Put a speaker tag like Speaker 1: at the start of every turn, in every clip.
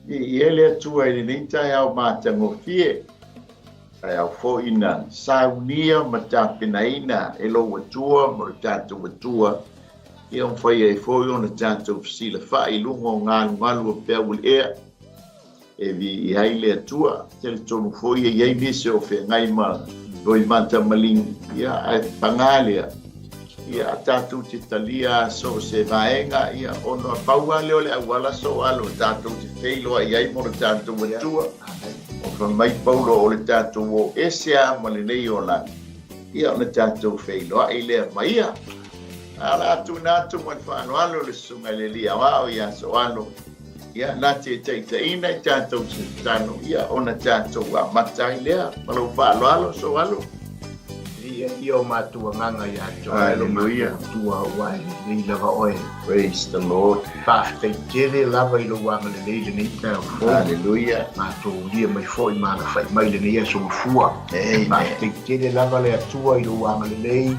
Speaker 1: Viia le Atua i lenei taeao matagofie, taeao foi na saunia ma tapenaina e lou Atua ma lo tatou Atua, ia mafai ai foi ona tatou fesilafai i luga o galugalu o peau o le ea. E viia ai le Atua, talitonu foi e i ai nisi o feagai ma loimata maligi, ia ae paga lea, ia tatou te talia so o se vaega, ia ona pau lava lea o le auala so alo tatou te feiloai ai mo le tatou Atua. O fai mai Paulo o le tatou o ese lava ma lenei olaga, ia ona tatou feiloai lea ma ia. A o le a tuuina atu ma le faaaloalo le Susuga i le Alii Aoao ia Soalo, ia na te taitaiina i tatou se tatalo, ia ona tatou amata ai lea. Ma lou faaaloalo Soalo.
Speaker 2: Viia. Ia o matou agaga ia te oe lo matou Atua ua e lelei lava oe.
Speaker 1: Praise the Lord.
Speaker 2: Faafetai tele lava i lou agalelei i lenei taeao fou.
Speaker 1: Hallelujah.
Speaker 2: Matou ulia mai foi ma alafai mai i lenei aso mafua.
Speaker 1: Amen.
Speaker 2: Faafetai tele lava le Atua i lou agalelei,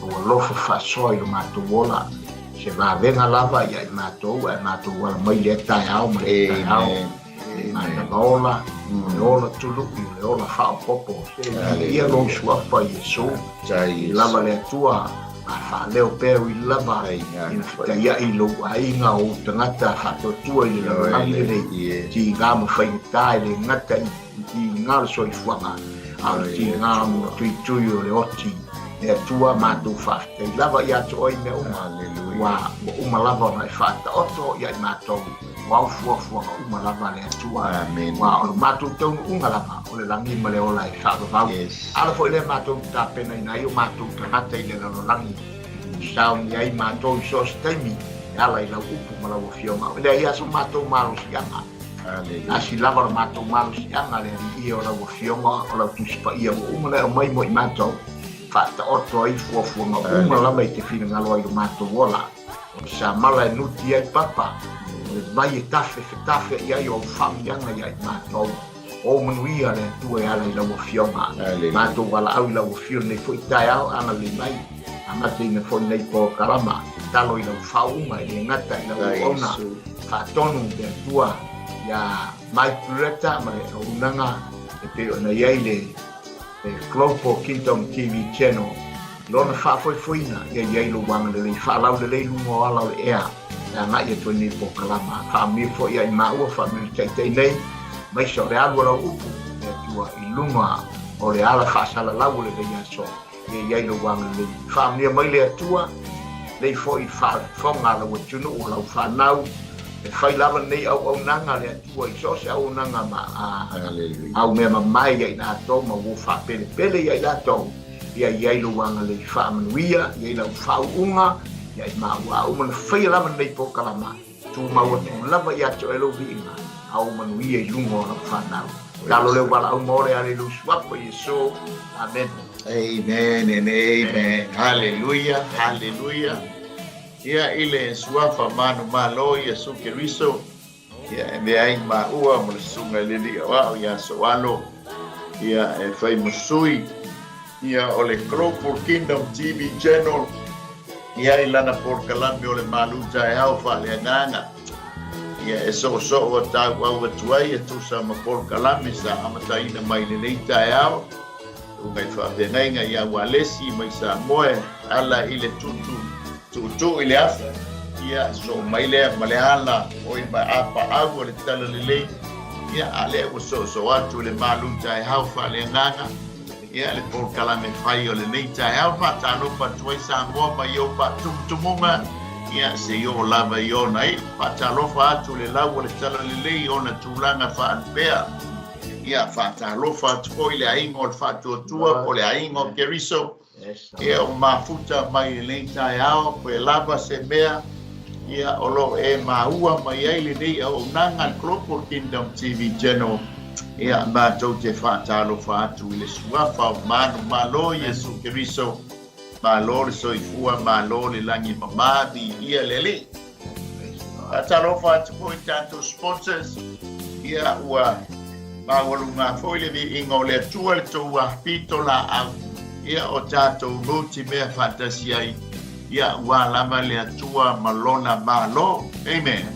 Speaker 2: lou alofa faasoa i lo matou ola. Se vavega lava ia i matou ae matou ala mai lea taeao ma lea taeao.
Speaker 1: Amen.
Speaker 2: Le matava ola, o le ola tului, o le ola faaopoopo. Se viia lou suafa Iesu, i lava le Atua, a faaleo pea ui lava ina fetaiai i lou aiga o ou tagata faatuatua i le lalolagi lenei, tiga ma faigata e le gata i tiga o le soifuaga, a o le tiga ma tuitui o le oti. Le Atua, matou faafetai lava ia te oe i mea uma, ua uma lava ona e faataoto ia i matou. Ua au fuafuaga uma lava a le Atua.
Speaker 1: Amen.
Speaker 2: Ua o le matou taunuuga lava o le lagi ma le ola e faavavau.
Speaker 1: Yes.
Speaker 2: Ala foi lea matou te tapenaina ai o matou tagata i le lalolagi. Sauni ai matou i so o se taimi e ala i lau upu ma lau afioga. E leai lava so matou malosiaga.
Speaker 1: Hallelujah.
Speaker 2: Asi lava lo matou malosiaga le Alii e o lau afioga o lau Tusi Paia ua uma ona e aumai mo i matou. Faataoto ai fuafuaga uma lava i te finagalo ai lo matou ola. O le samala e nuti ai papa, o le vai e tafe fetafe i ai o au faamiaga ia i matou. O manuia le Atua e ala i lau afioga. Matou valaau i lau afio lenei foi taeao agalelei mai. Amataina foi nei polokalama, tatalo i lau faauuga e le gata i lau auauna. Faatonu le Atua ia Mike Bruletta ma le auaunaga e pei ona i ai le Global Kingdom TV Channel. Lona faafoefoeina, ia i ai lou agalelei faalaulelei luga o ala o le ea e agai atu ai nei polokalama. Faamanuia foi ia i maua, faamanuia le taitai nei, maise o le alu o lau upu, le Atua, i luga o le ala faasalalau o lenei aso, ia i ai lou agalelei. Faamanuia mai le Atua, nei foi faafofoga a lau atunuu, o lau fanau, e fai lava lenei auaunaga a le Atua i so o se auaunaga ma au mea mamae ia i latou ma ua faapelepele ia i latou. Ia i ai lou agalelei faamanuia, ia i lau faauuga, ia i maua uma na faia lava lenei polokalama, tumau atu lava ia te oe lou viiga, a o manuia i luga o lau fanau. Talo leo valaau ma ole ale lou suafa Iesu. Amen.
Speaker 1: Amen and amen. Hallelujah, hallelujah. Ia i le suafa manumalo Iesu Keriso. Ia e mea ai maua ma le susuga i le Alii Aoao ia Soalo, ia e fai ma sui, ia o le Global Kingdom TV Channel, ia i lana polokalame o le malu taeao faaleagaga. Ia e soosoo a tauau atu ai e tusa ma polokalame sa amataina mai lenei taeao, luga i faafeagaiga ia Ualesi mai Samoa e ala i le tutu tuutuu i le afa, ia soo mai lea ma le ala o i ma apaau o le talalelei, ia a lea ua soosoo atu le malu taeao faaleagaga, ia le polokalame fai o lenei taeao faatalofa atu ai Samoa mai ou faatumutumuga, ia se i oo lava i ona iu, faatalofa atu le lau o le talalelei i ona tulaga faalupea. Ia faatalofa atu foi le aiga o le Faatuatua po o le aiga o Keriso, ia o mafuta mai i lenei taeao, koe lava se mea, ia o lo o e maua mai ai lenei auaunaga le Global Kingdom TV Channel, ia matou te faatalofa atu i le suafa o manumalo Iesu Keriso, malo le soifua, malo le lagi mama, viia le Alii. Faatalofa atu foi i tatou sponsors, ia ua maualuga foi le viiga o le Atua le tou pito laau, ia o tatou nuti mea faatasi ai, ia ua lava le Atua ma lona Malo. Amen.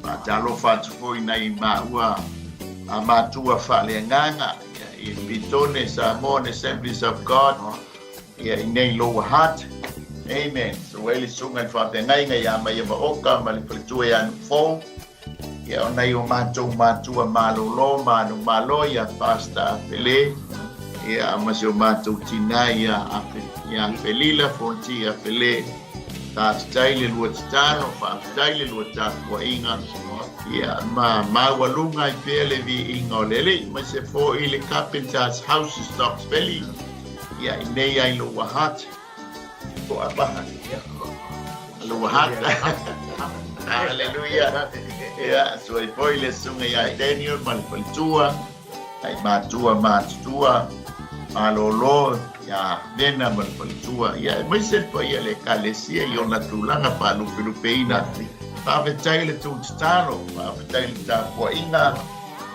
Speaker 1: Faatalofa atu foi nai maua a matua faaleagaga, ia i Pitone Samoan Assemblies of God, Ia i nei Lower Hutt. Amen. So ai le susuga i le faafeagaiga ia Maia Vaoka ma le faletua ia Nufou. Ia o nai o matou matua malolo, manumalo ia Pastor Pele. Ia ma si o matou tina ia ia Felila Fonti Pele. Faafetai le lua tatalo, faafetai le lua tapuaiga. Ia ma maualuga ai pea le viiga o le Alii, ma se foi le Carpenter's House Stocks Valley. Ia i nei ai Lower Hutt. Po Upper Hutt. Lower Hutt. Hallelujah. Ia, suai foi le susuga ia Daniel ma le faletua, ai matua matutua, malolo. Ia Lena ma le faletua, ia aemaise le paia o le Ekalesia i ona tulaga faalupelupeina. Faafetai le tou tatalo, faafetai le tapuaiga,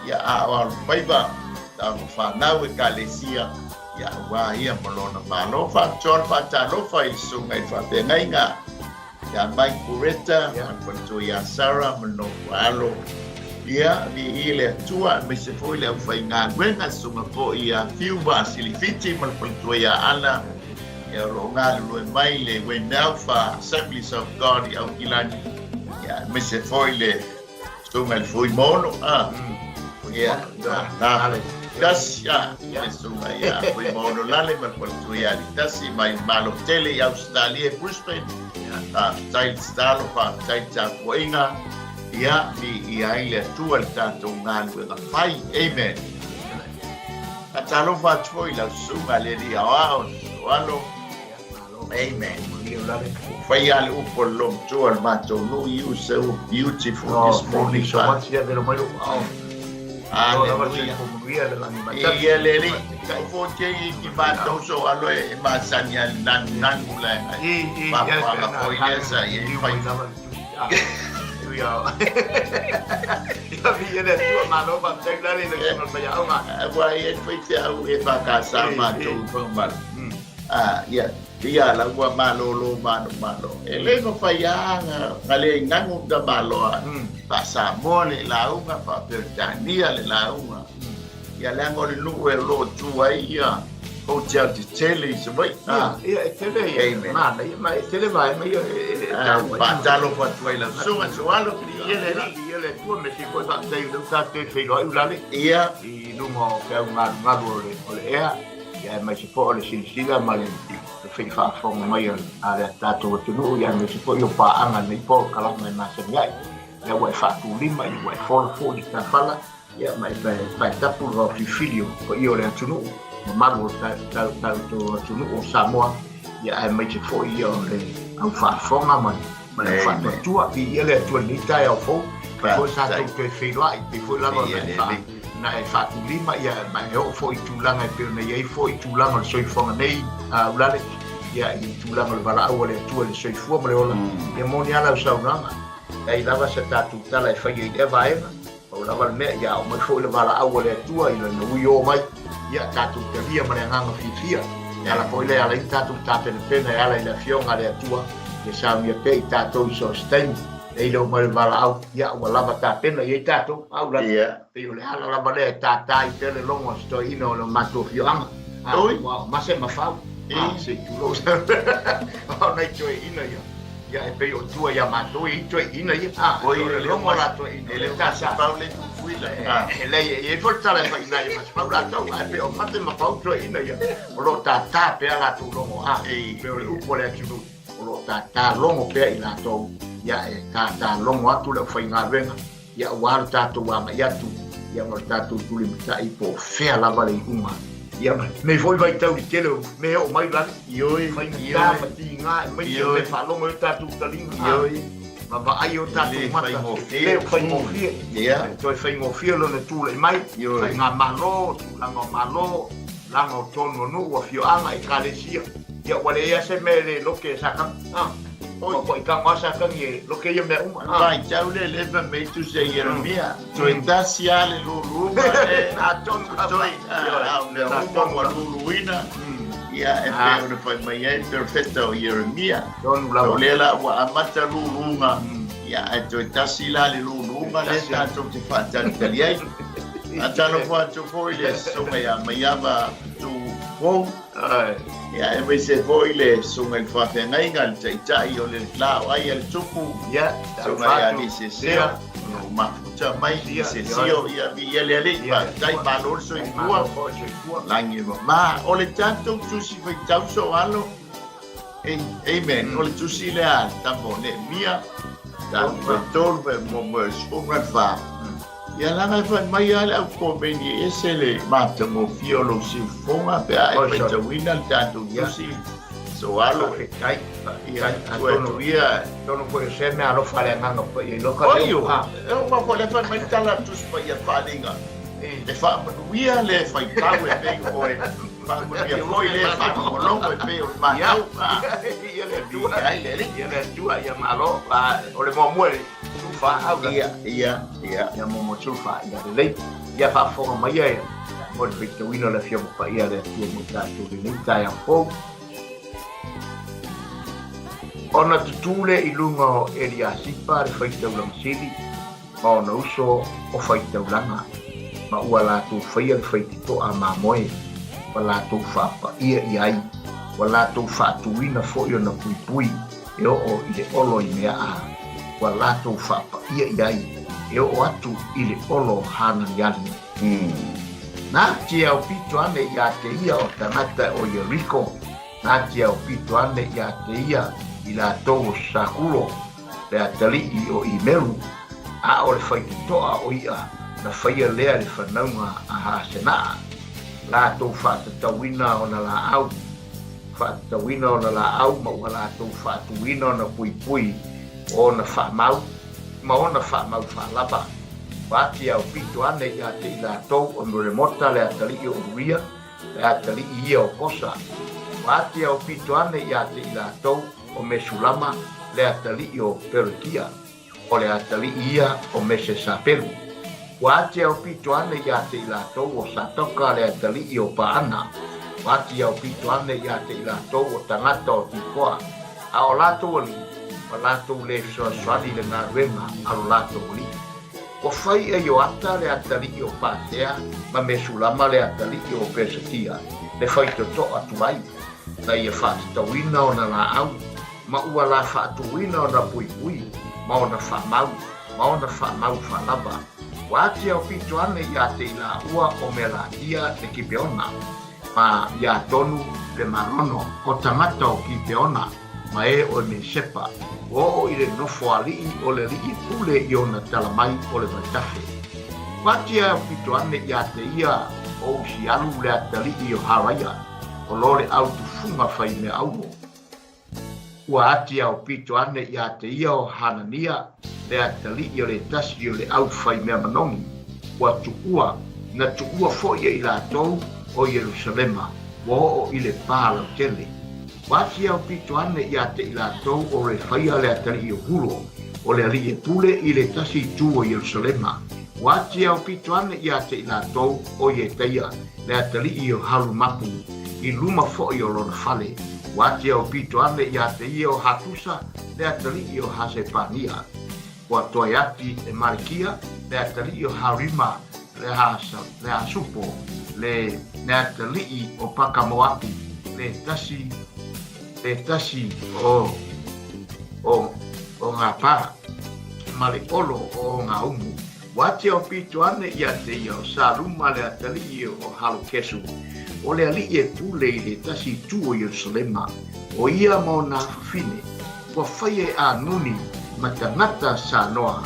Speaker 1: ia a o alofaiva, tama fanau Ekalesia, ia aua ia ma lona Malo. Faapitoa le faatalofa i le susuga i le faafeagaiga ia Mike Bureta, ma le faletua ia Sarah ma le nofo alo. Ia, viia le Atua, aemaise foi le aufaigaluega, susuga foi ia Fiu Vasilifiti ma le faletua ia Ana, ia o lo o galulue mai le Wayne Alpha Assemblies of God i Aukilani, ia aemaise foi le susuga i le Fuimono, a, ia, na, tasi, a, le susuga ia Fuimono Lale ma le faletua ia Litasi mai Malo Tele i Ausetalia i Brisbane. Faafetai le tatalo, faafetai le tapuaiga. Ia, viia ai le Atua i le tatou galuega fai. Amen. Faatalofa atu foi i lau susuga le Alii Aoao, le Alo. Amen. Faia le upu a le Lomatua le matou nuu. You so beautiful this morning.
Speaker 2: So much. Ia velo mai lou ao.
Speaker 1: Hallelujah. Ia le Alii. O fo te i ki matou so alo e masani a le nanu nanu la e ngai. Papaga foi lea sa i e fai.
Speaker 2: Ia vi ele tua malo ba teng la le le mai aoga.
Speaker 1: Ua e fai te au e whakasa mātou whakamalo. Ah, ia, ia la ua malolo mano malo. E le no whai a nga le ngangu da maloa. Pa Samoa le launga, pa Peretania le launga. Ia le anga o le nuu e o lo o tu ai ia hotel tetele i Savaii.
Speaker 2: Ia, e tele ia.
Speaker 1: Amen.
Speaker 2: Mana ia, ma e tele vaega ia e tau ai.
Speaker 1: Faatalofa atu ai lau susuga Soalo.
Speaker 2: Ia le alii, ia le Atua, me sili foi faafetai o lea ua tatou feiloai ulale.
Speaker 1: Ia.
Speaker 2: I luga o feau galugalu o le ea, ia aemaise foi o le silasila ma le feifaafofoga mai a le tatou atunuu, ia aemaise foi o paaga nei po o kalama e masani ai. Ia ua e faatulima, ia ua e fola foi i le tafala. Ia, ma e paetapu le vaofilifili o paia o le atunuu, mamalu o le tatou atunuu o Samoa, ia aemaise foi ia o le au faafofoga ma le au faatuatua. Viia le Atua i lenei taeao fou, pei foi sa tou toe feiloai, pei foi lava na e faatulima, ia, ma e oo foi i tulaga e pei ona i ai foi tulaga o le soifuaga nei, Ulale, ia, i tulaga o le valaau a le Atua i le soifua ma le ola. Ia moni lava lau saunoaga, leai lava sa tatou tala e faia i lea vaega. Pau lava le mea, ia ao mai foi le valaau a le Atua i lana ui o mai, ia tatou talia ma le agaga fiafia. E ala foi lea e ala ai ona tatou tapenapena e ala i le Afioga a le Atua, ia saunia pea i tatou i so o se taimi. E ile oo mai le valaau, ia ua lava tapena i ai tatou, a ula, pei o le ala lava lea e tātā ai pea le logo a se toeaina o le matou afioaga. A, ua mase ma fau, a, se i tulou, o nai toeaina ia. Ia e pei o tua ia matou e i toeaiina ia. A,
Speaker 1: Oi,
Speaker 2: o le logo la toeaiina.
Speaker 1: E le o Masefau le Tutuila.
Speaker 2: E leai, e i ai foi le tala e fai ina ia Masefau latou, ae pei o mate ma pau toeaiina ia, o lo o tātā pea latou logo, a, pei o le upu a le atunuu, o lo o tātā logo pea i latou, ia e tātā logo atu le aufaigaluega, ia aua le tatou agai atu, ia ma le tatou tulimatai po o fea lava le iuga. Ia, nei foi vaitau i le tele o mea e oo mai lale.
Speaker 1: Ioe,
Speaker 2: faigata ma tiga aemaise o mea faalogo ai o tatou taliga.
Speaker 1: Ioe.
Speaker 2: Ma vaai o tatou mata.
Speaker 1: E
Speaker 2: le faigofie.
Speaker 1: Ia.
Speaker 2: E toe faigofie lona tulai mai.
Speaker 1: Ioe.
Speaker 2: Faigamalo, tulaga o malo, tulaga o tonu o nuu, afioaga, ekalesia. Ia, ua leai lava se mea e le loke e Satani. Ah.
Speaker 1: Oi.
Speaker 2: Ua tago lava Satani e loke ia mea uma. Ah.
Speaker 1: Vaitau le le fai mai tusi a Ieremia. Toe tasi lava le luluga e.
Speaker 2: Atonu lava.
Speaker 1: Toe, a o mea uma ua luluina. Ia, e pei ona fai mai ai le perofeta o Ieremia.
Speaker 2: Tonu lava.
Speaker 1: O lea la ua amata luluga, ia, ae toe tasi la le luluga lea tatou te faatalitali ai. Faatalofa atu foi i le Susuga ia Maiava Tuupou. Ia, aemaise foi le Susuga i le Faafeagaiga, le Taitai o le Laoai a le Tupu, Susuga ia Liseseo, o lo o mafuta mai Lisesio, ia viia le Alii, faafetai, malo le soifua, lagi e mama. O le tatou tusi faitau soalo, amen, o le tusi lea a le tama o Neemia, capita 3, verse 14. Ia leaga e fai mai lava le au komeni e ese le matagofie o lou siufofoga pe a e faitauina le tatou tusi soalo.
Speaker 2: Faafetai,
Speaker 1: Ia,
Speaker 2: faafetai.
Speaker 1: tua
Speaker 2: Atonu,
Speaker 1: atu ia.
Speaker 2: atonu foi o se mea alofa le agaga paia i loka
Speaker 1: Oi,
Speaker 2: leo.
Speaker 1: o, e uma foi lea fai mai le tala a le Tusi Paia Faaaliga, e faamanuia le faitau e pei oe. Faamanuia foi lē faalogologo e pei o le matou.
Speaker 2: Ia le Atua ai le Alii, ia le Atua, ia malo. O le muamua le sulufa au.
Speaker 1: Ia, ia, ia.
Speaker 2: Ia muamua sulufa, ia lelei. Ia faafofoga mai ia mo le faitauina o le Afioga Paia a le Atua mo tatou lenei taeao fou. Ona tutū lea i luga o Eliasipa le faitaulaga sili ma ona uso o faitaulaga, ma ua latou faia le faitotoa mamoe, ua latou faapaia i ai, ua latou faatuina foi ona puipui e oo i le olo i meaa, ua latou faapaia i ai e oo atu i le olo Hananiali. Na te aupito ane iā te ia o tagata o Ieriko, na te aupito ane iā te ia i latou o Sakulo, le atalii o Imeru, a o le faitotoa o i'a na faia lea le fanauga a Hasenaa, latou faatatauina ona laau, faatatauina ona laau ma ua latou faatuina ona puipui o ona faamau ma ona faamau faalava. Ua ati aupito ane ia te i latou o Meremota le atalii o Uria, le atalii ia o Kosa. Ua ati aupito ane ia te i latou o Mesulama le atalii o Perekia, o le atalii ia o Mesesapelu. Ua ati aupito ane ia te i latou o Satoka le atalii o Paana. Ua ati aupito ane ia te i latou o tagata o Tikoa, a o latou alii, ua latou le fesoasoani i le galuega a lo latou alii. Ua fai e Ioata le atalii o Pasea ma Mesulama le atalii o Pesatia le faitotoa tuai, na ia faatatauina ona laau, ma ua la faatuina ona puipui, ma ona faamau, ma ona faamau faalava. Ua ati aupito ane ia te i laua o Melatia le Kipeona, ma ia tonu le Marono o tagata o Kipeona, ma e o Mesepa, ua oo i le nofo alii o le alii e pule i ona tala mai o le vaitafe. Ua ati aupito ane ia te ia o Usialu le atalii o Haraia, o lo le au tufuga fai mea auro. Ua ati aupito ane ia te ia o Hanania le atalii o le tasi o le au fai mea manogi, ua tuua, na tuua foi e i latou o Ierusalema, ua oo i le pa lautele. Ua ati aupito ane ia te i latou o Refaia le atalii o Hulo, o le alii e pule i le tasi itu o Ierusalema. Ua ati aupito ane ia te i latou o Ietaia le atalii o Halumapu, i luma foi o lona fale. Ua ati aupito ane ia te ia o Hatusa le atalii o Hasepania. Ua toe ati e Malikia le atalii o Harima le Hasupo, le atalii o Pakamoapi, le tasi, le tasi o, o, o ngā pā, ma le olo o ngā umu. Ua ati aupito ane ia te ia o Saluma le atalii o Halokesu, o le alii e pule i le tasi itu o Ierusalema, o ia ma ona afafine, ua fai e Anuni ma tagata Sanoa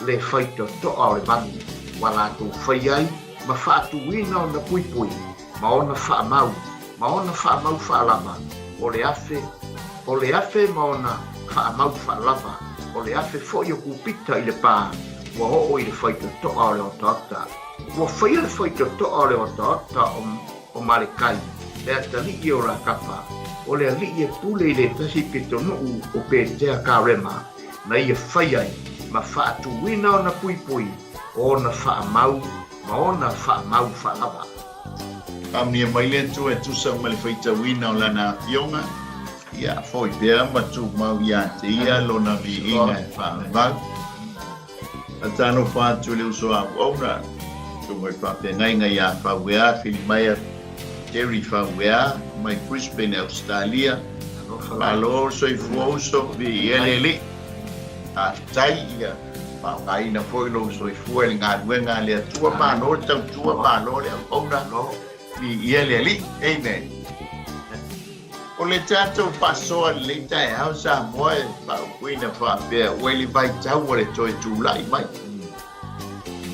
Speaker 2: le faitotoa o le malu, ua latou fai ai ma faatuina ona puipui ma ona faamau ma ona faamau faalava, o le afe, o le afe ma ona faamau faalava, o le afe foi o Kupita i le pā, ua oo i le faitotoa o le otaota. Ua faia le faitotoa o le otaota o, o Malekai, le atalii o Rakapa, o le alii e pule i le tasi pitonuu o Petea Karema, na ia fai ai ma faatuina ona puipui o ona faamau ma ona faamau faalava.
Speaker 1: Faamanuia mai le Atua e tusa ma le faitauina o Lana Afioga, ia foi pea ma tumau ia te Ia Lona viiga e faavavau. Faatalofa atu i le uso a auauna, susuga i faafeagaiga ia Fauea Filimaia Terry Fauea mai Brisbane, Ausetalia. Malo soifua uso, viia le Alii. Faafetai ia faaaogaina foi lou soifua i le galuega a le Atua. Malo le tautua, malo le auauna, viia le Alii. Amen. O le tatou faasoa lenei taeao Samoa e faaupuina faapea, ua i le vaitau o le toe tulai mai.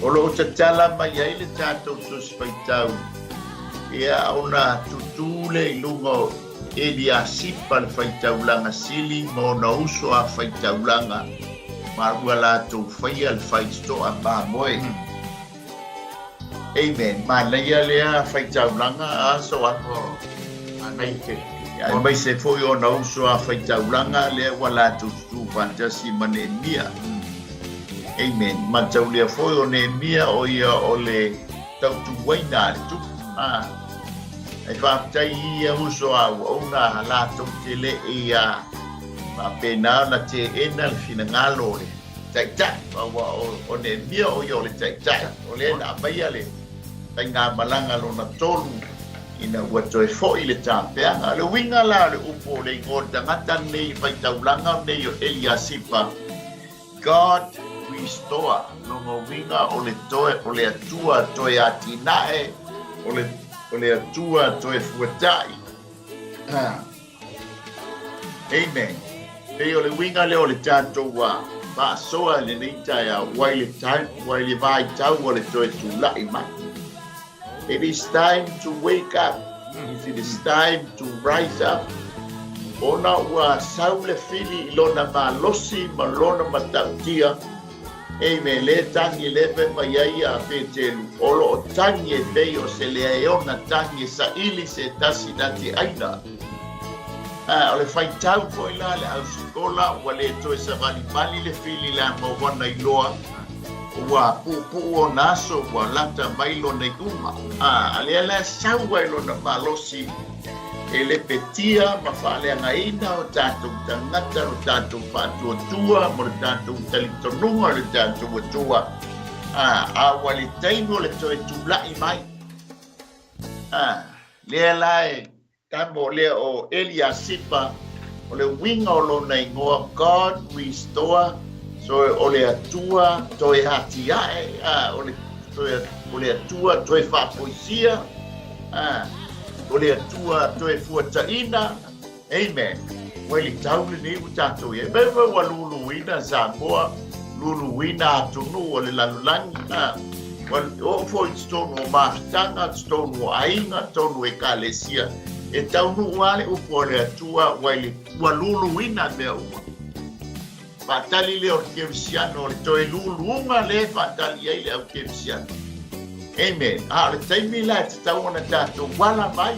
Speaker 1: O lo o tatala mai ai le tatou Tusi Faitau ia ona tutū lea i luga o Eliasipa le faitaulaga sili ma ona uso a faitaulaga ma ua latou faia le faitotoa mamoe. Amen. Manaia lea faitaulaga a Soa.
Speaker 2: Oh, manaia tele.
Speaker 1: Aemaise foi ona uso a faitaulaga lea ua latou tutu faatasi ma Neemia. Amen. Mataulia foi o Neemia o ia o le tautuaina a le tupu. A. Ai faafetai i ia uso a auauna latou te le'i a faapena ona teena le finagalo o le taitai, aua o Neemia o ia o le taitai, o lea na aumaia le faigamalaga lona tolu ina ua toe fo'i le tapeaga. O le uiga la o le upu o le igoa o le tagata lenei i faitaulaga lenei o Eliasipa, God restore, lona uiga o le toe, o le Atua toe atinae, o le, o le Atua toe fuata'i. Amen. Pei o le uiga lea o le tatou faasoa i lenei taeao, ua i le tau, ua i le vaitau o le toe tula'i mai. It is time to wake up. It is time to rise up. Ona ua sau le fili i lona malosi ma lona matautia. Amen. Le tagi le fai mai ai a Petelu, o lo o tagi e pei o se leaeona tagi e saili se tasi na te aina. A, o le faitau foi la le ausikola ua le toe savalivali le fili la mawana iloa ua puupuu ona aso ua lata mai lona iuga. A, a lea la sau ai lona malosi e lepetia ma faaleagaina o tatou tagata, lo tatou faatuatua ma le tatou talitonuga o le tatou Atua. A, a ua le taimi o le toe tula'i mai. A, lea la e tamo lea o Eliasipa, o le uiga o lona igoa, God restore, so o le Atua toe atiae, a, o le toe, o le Atua toe faafoisia, a, o le Atua toe fuataina. Amen. Ua i le tau lenei ua tatou i ai. Mea foi ua luluina Samoa, luluina atunuu o le lalolagi. A, ua oo foi i totonu o mafutaga, totonu o aiga, totonu o ekalesia. E taunuu lava le upu a le Atua, ua i le, ua luluina mea uma. Faatali lea o le kerisiano, o le toe luluga lea e faatali ai le au kerisiano. Amen. A o le taimi la e tatau ona tatou ala mai,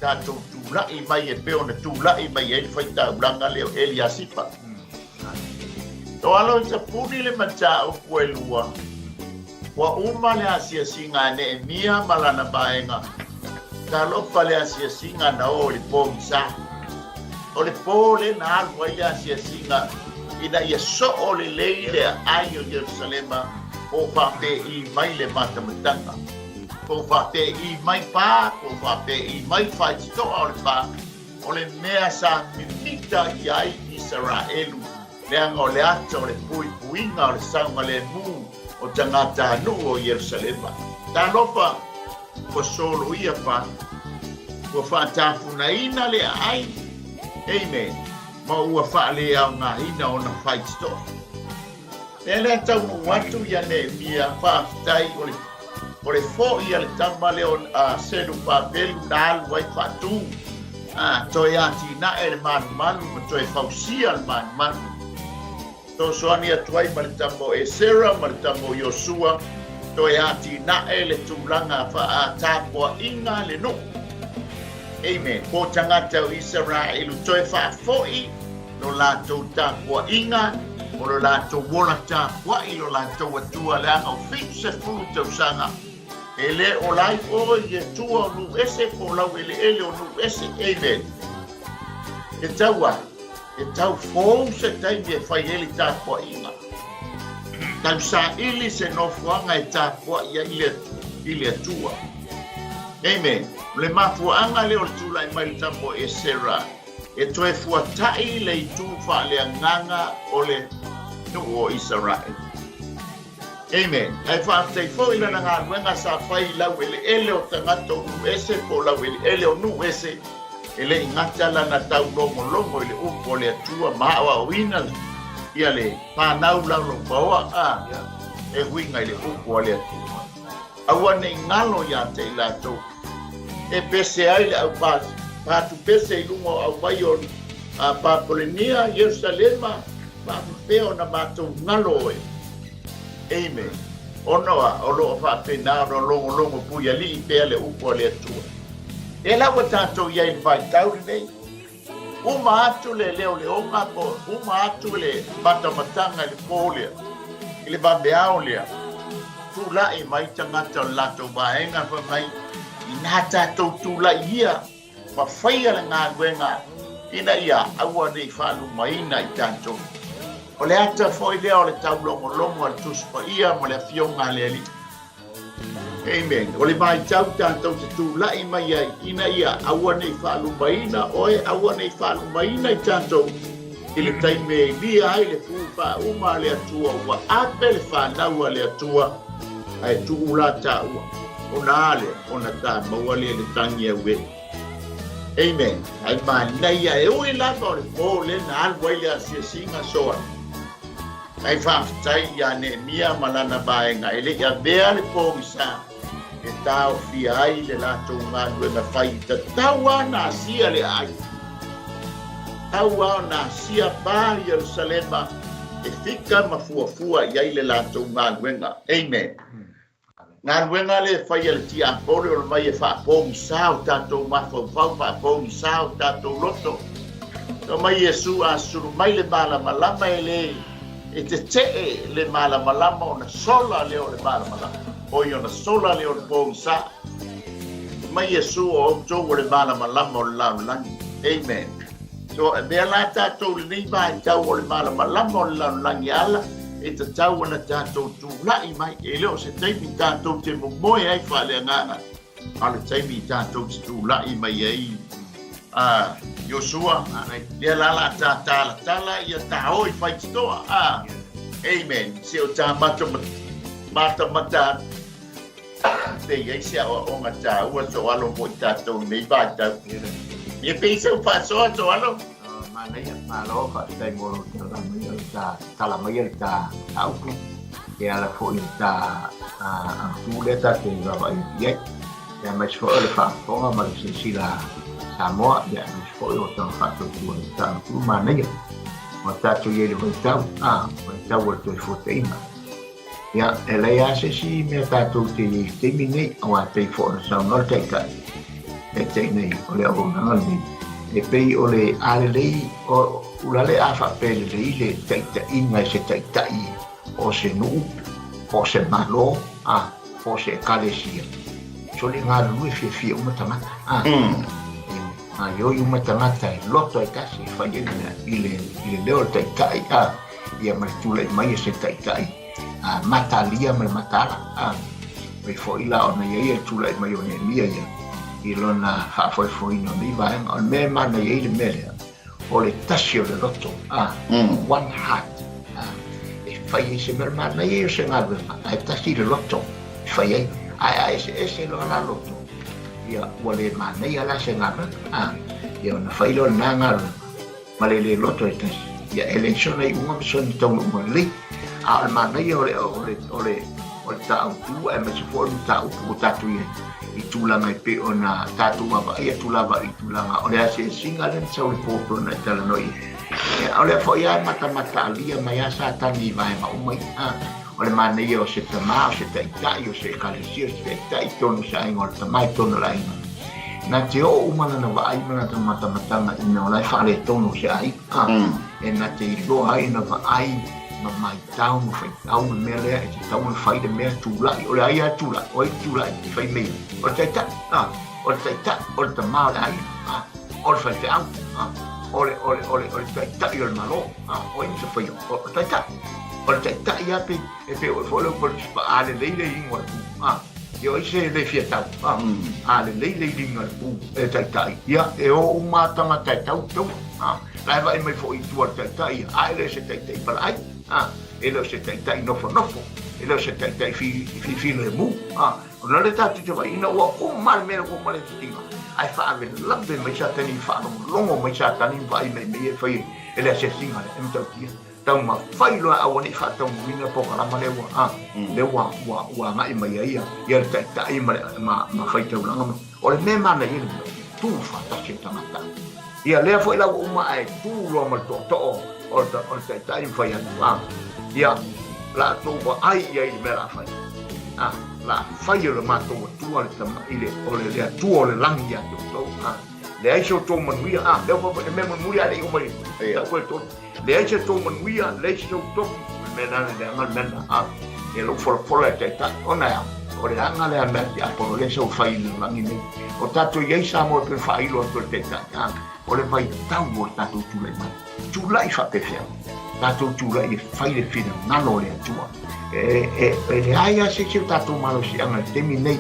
Speaker 1: tatou tula'i mai e pei ona tula'i mai ai le faitaulaga lea o Eliasipa. To alo i tapuni le mataupu e lua, ua uma le asiasiga a Neemia ma lana vaega, talofa le asiasiga na o i le pogisa. O le po lea na alu ai le asiasiga ina ia soo lelei le aai o Ierusalema po o faapei mai le matamataga, po o faapei mai pā, po o faapei mai faititoa o le pā, o le mea sa mimita i ai Isaraelu, leaga o le ata o le puipuiga o le saogalemu o tagatanuu o Ierusalema. Talofa! Ua soloia pā, ua faatafunaina le aai, amen, ma ua faaleaogaina ona faititoa. Lea la e taunuu atu ia Neemia, faafetai o le, o le fo'i a le tama lea o a Selupapelu na alu ai faatu, a, toe atinae le malumalu ma toe fausia le malumalu. Fesoasoani atu ai ma le tama o Esera ma le tama o Iosua, toe atinae le tulaga faa-tapuaiga le nuu. Amen. Ko tagata o Isaraelu toe faafo'i lo latou tapuaiga, o lo latou ola tapuai lo latou Atua leaga o 70 tausaga e le o lai oe i Atua o nuu ese po o laueleele o nuu ese. Amen. E tau a? E tau fou se taimi e fai ai le tapuaiga. Tau saili se nofoaga e tapuai ai le, i le Atua. Amen. O le mafuaaga lea o le tulai mai le tama o Esera, e toe fuata'i le itu faaleagaga o le nuu o Isaraele. Amen. Ae faafetai foi lana galuega sa fai i laueleele o tagata o nuu ese po o laueleele o nuu ese, e le i gata lana taulogologo i le upu o le Atua ma aoaoina ia le fanau laulaupaoa a e huiga i le upu a le Atua. Aua ne i galo ia te i latou e pese ai le au patu pese i luga o aumai o Papolenia, Ierusalema, faapefea ona matou galo oe. Amen. Ona o lo o faapena ona logologo puialii pea le upu a le Atua. E la ua tatou i ai i le vaitau lenei. Uma atu le leoleoga po uma atu le matamataga i le po lea, i le vaveao lea, tulai mai tagata o le latou vaega fai mai, inā tatou tulai ia ma faia le galuega ina ia aua ne i faalumaina i tatou. O le ata foi lea o le taulogologo a le Tusi Paia ma le Afioga a le Alii. Amen. O le vaitau tatou te tulai mai ai ina ia aua ne i faalumaina oe, aua ne i faalumaina i tatou i le taimi e ilia ai le pū faauma a le Atua, ua ape le fanau a le Atua, ae tuu la taua, ona a lea, ona ta maua lea le tagi auē. Amen. Ae manaia e ui lava o le pō lea na alu ai le asiasiga soa. Ae faafetai iā Neemia ma lana vaega e le i avea le pogisa e taofia ai le latou galuega fai i tatau lava ona asia le aai. Tatau lava ona asia pa Ierusalema e fika ma fuafua i ai le latou galuega. Amen. Galuega lea e fai e le tiapolo o le mai e faapogisa o tatou mafaufau, faapogisa o tatou loto. Fai mai Iesu, a sulu mai le malamalama e le e tetee le malamalama ona sola lea o le malamalama. Oi ona sola lea o le pogisa. Fai mai Iesu, o outou o le malamalama o le lalolagi. Amen. So, e mea la tatou lenei vaitau o le malamalama o le lalolagi ala e tatau ona tatou tulai mai. E le o se taimi tatou te momoe ai faaleagaga, a o le taimi tatou te tulai mai ai. A Iosua, lea la la ta talatala ia ta oi faititoa. A, amen. Se o tā mata mata mata pe i ai se aoaoga tāua so alo mo i tātou nei vaitau. Ia pe i sau faasoa so alo?
Speaker 2: Manaia, malo faafetai mo lou tala mai o le ta tala mai o le ta upu e ala foi i le ta autu lea tatou vaavaai atu i ai. Aemaise foi o le faafofoga ma le silasila Samoa, ia aemaise foi o tau faatuatua i le ta autu manaia. Ua tatou i ai i le vaitau, vaitau o le toe fuataina. Ia, e leai lava se isi mea tatou te i ai i le taimi lenei, aua e pei foi ona saunoa le Taitai, Taitai nei o le auaunaga lenei, e pei o le a lelei, o ulale a faapea e lelei le taitaiga e se taitai o se nuu, po o se Malo, a, po o se ekalesia, sole galulue fiafia uma tagata, a, e gaioi uma tagata e loto e tasi e fai ai le mea i le, i le leo o le taitai, a, ia ma le tulai mai o se taitai a matalia ma le mataala a pei foi la ona i ai le tulai mai o Neemia ia i lona faafoefoeina o nei vaega. O le mea e manaia ai le mea lea, o le tasi o le loto, a one heart, a e fai ai se mea manaia ia o se galuega, ae tasi le loto e fai ai, ae a eseese loa la loto, ia ua le manaia la se galuega, a ia ona fai loa lena galuega ma le le loto e tasi, ia e leai sona iuga ma sona taunuuga lelei. A o le manaia o le, o le, o le, o le mataupu aemaise foi o le mataupu ua tatou i ai i tulaga e pei ona tatou vaavaai atu lava i tulaga o le asiasiga lea na sau i le po pei ona e talanoa i ai. Ia, o lea foi lava e matamataalia mai lava Satani i vaega uma ia. A, o le manaia o se tama, o se taitai, o se ekalesia, o se taitai i totonu o se aiga, o le tama i totonu o le aiga. Na te oo uma lana vaai ma lana matamataga i mea o la e faaletonu o se aiga, e na te iloa ai ona vaai ma maitau ma faitau le mea lea e tatau ona fai le mea tulai. O le ai lava e tulai, o ai e tulai e fai mea ia? O le taitai, a, o le taitai, o le tama o le aiga, a, o le faifeau, a, o le, o le, o le, o le taitai o le Malo, a, o ai na te faia? O le taitai. O le taitai lava pei, e pei oe foi le upu o le Tusi Paia, a lelei le iliga o le pū, a. Ia o ai se le fia tau, a, a lelei le iliga o le pū e le taitai, ia, e o uma lava tagata e tau taua, a. La e vaai mai foi i tua o le taitai ia, a e le o se taitai palaai, a, e le o se taitai nofonofo, e le o se taitai fifilemu, a. Ona o lea tatou te vaai ina ua uma le mea ua uma le asiasiga, ae faalavelave mai Satani, faalogologo mai Satani ma vaai mai i mea ia e fai e le asiasiga lea, e matautia. Taumafai loa aua ne i faataunuuina le polokalama lea ua a, lea ua ua ua agai mai ai ia ia le taitai ma le ma ma faitaulaga ma o le mea e manaia le mea tu faatasi le tagata. Ia lea foi la ua uma ae tu loa ma le tootoo o le o le taitai ma fai atu a, ia la tou vaai i ai i le mea o le a fai. A, la fai o le matou Atua le tama i le o le le Atua o le lagi ia te outou. A, leai se outou manuia. A, lea ua le mea mulimuli a le i oo mai tau foi le tolu. Leai se outou manuia, leai se outou tofi. O le mea lena le leaga le mea lena. A, ia lou folafola e taitai. Ona e a? O le aga lea a mea tiapono lea sa fai i le lagi nei. O tatou i ai Samoa e pei ona faailo atu e le taitai. A, o le vaitau o le tatou tulai mai. Tulai faapefea? Tatou tulai e fai le finagalo o le Atua. E, e, e leai lava se isi o tatou malosiaga i le taimi lenei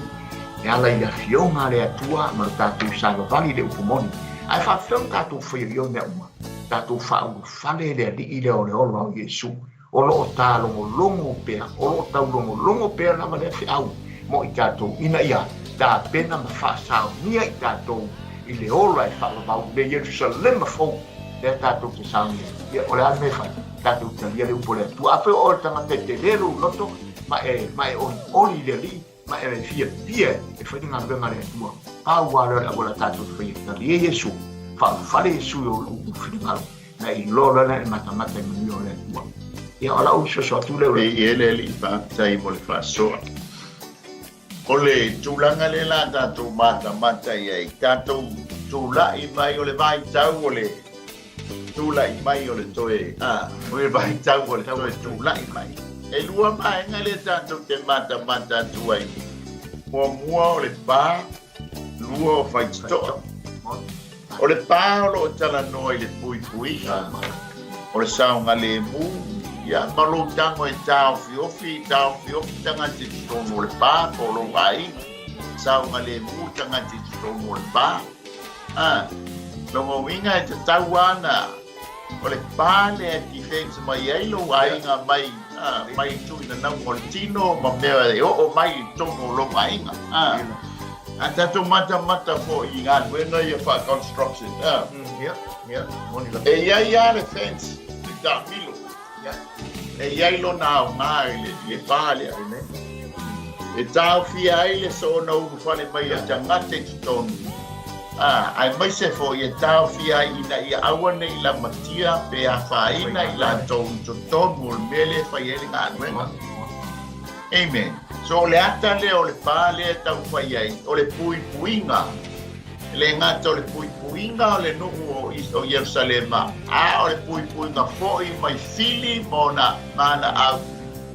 Speaker 2: e ala i le afioga a le Atua ma le tatou savavali i le upu moni. Ae faapefea ona tatou faia i ia mea uma? Tatou faaulufale le Alii lea o le ola o Iesu, o lo o talogologo pea, o lo o taulogologo pea lava lea feau mo i tatou, ina ia tapena ma faasaonia i tatou i le ola e faavavau i le Ierusalema fou lea tatou te saunia ai. Ia, o le a le mea e fai? Tatou talia le upu a le Atua. Afai o oe o le tagata e tele lou loto ma e, ma e olioli i le Alii, ma e fiafia e fai le galuega a le Atua, pau lava lea o le auala tatou te faia. Talia Iesu, faaulufale Iesu i ou finagalo, na e iloa loa lea e matamata i manuia o le Atua. Ia, o lau soso atu lea.
Speaker 1: E i ai le Alii faafetai mo le faasoa. O le tulaga lea la tatou matamata i ai, tatou tulai mai o le vaitau o le tulai mai o le toe, a, o le vaitau o le toe tulai mai. E lua vaega lea tatou te matamata atu ai. Muamua o le pa, lua o faitotoa. O le pa o lo o talanoa i le puipuiga, o le saogalemu, ia, ma lou tago e taofiofi, taofiofi tagata i totonu o le pa po o lou aiga, saogalemu tagata i totonu o le pa. A, lona uiga e tatau lava ona o le pa lea e defense mai ai lou aiga mai, a, mai tuuinanauga o le tino ma mea e oo mai i totonu o lou aiga. A, a tatou matamata foi i galuega ia faa-construction, a, e i ai lava le fence i taamilo, e i ai lona aoga i le, i le pa lea. E taofia ai le soona ulufale mai a tagata i totonu, ā, aemaise foi e taofia ai ina ia aua ne i lamatia pe afaina i latou i totonu o le mea lea e fai ai le galuega. Amen. So o le ata lea o le pa lea e taumafai ai, o le puipuiga, e le gata o le puipuiga o le nuu o, o Ierusalema, a o le puipuiga foi mai fili ma ona, ma ana au,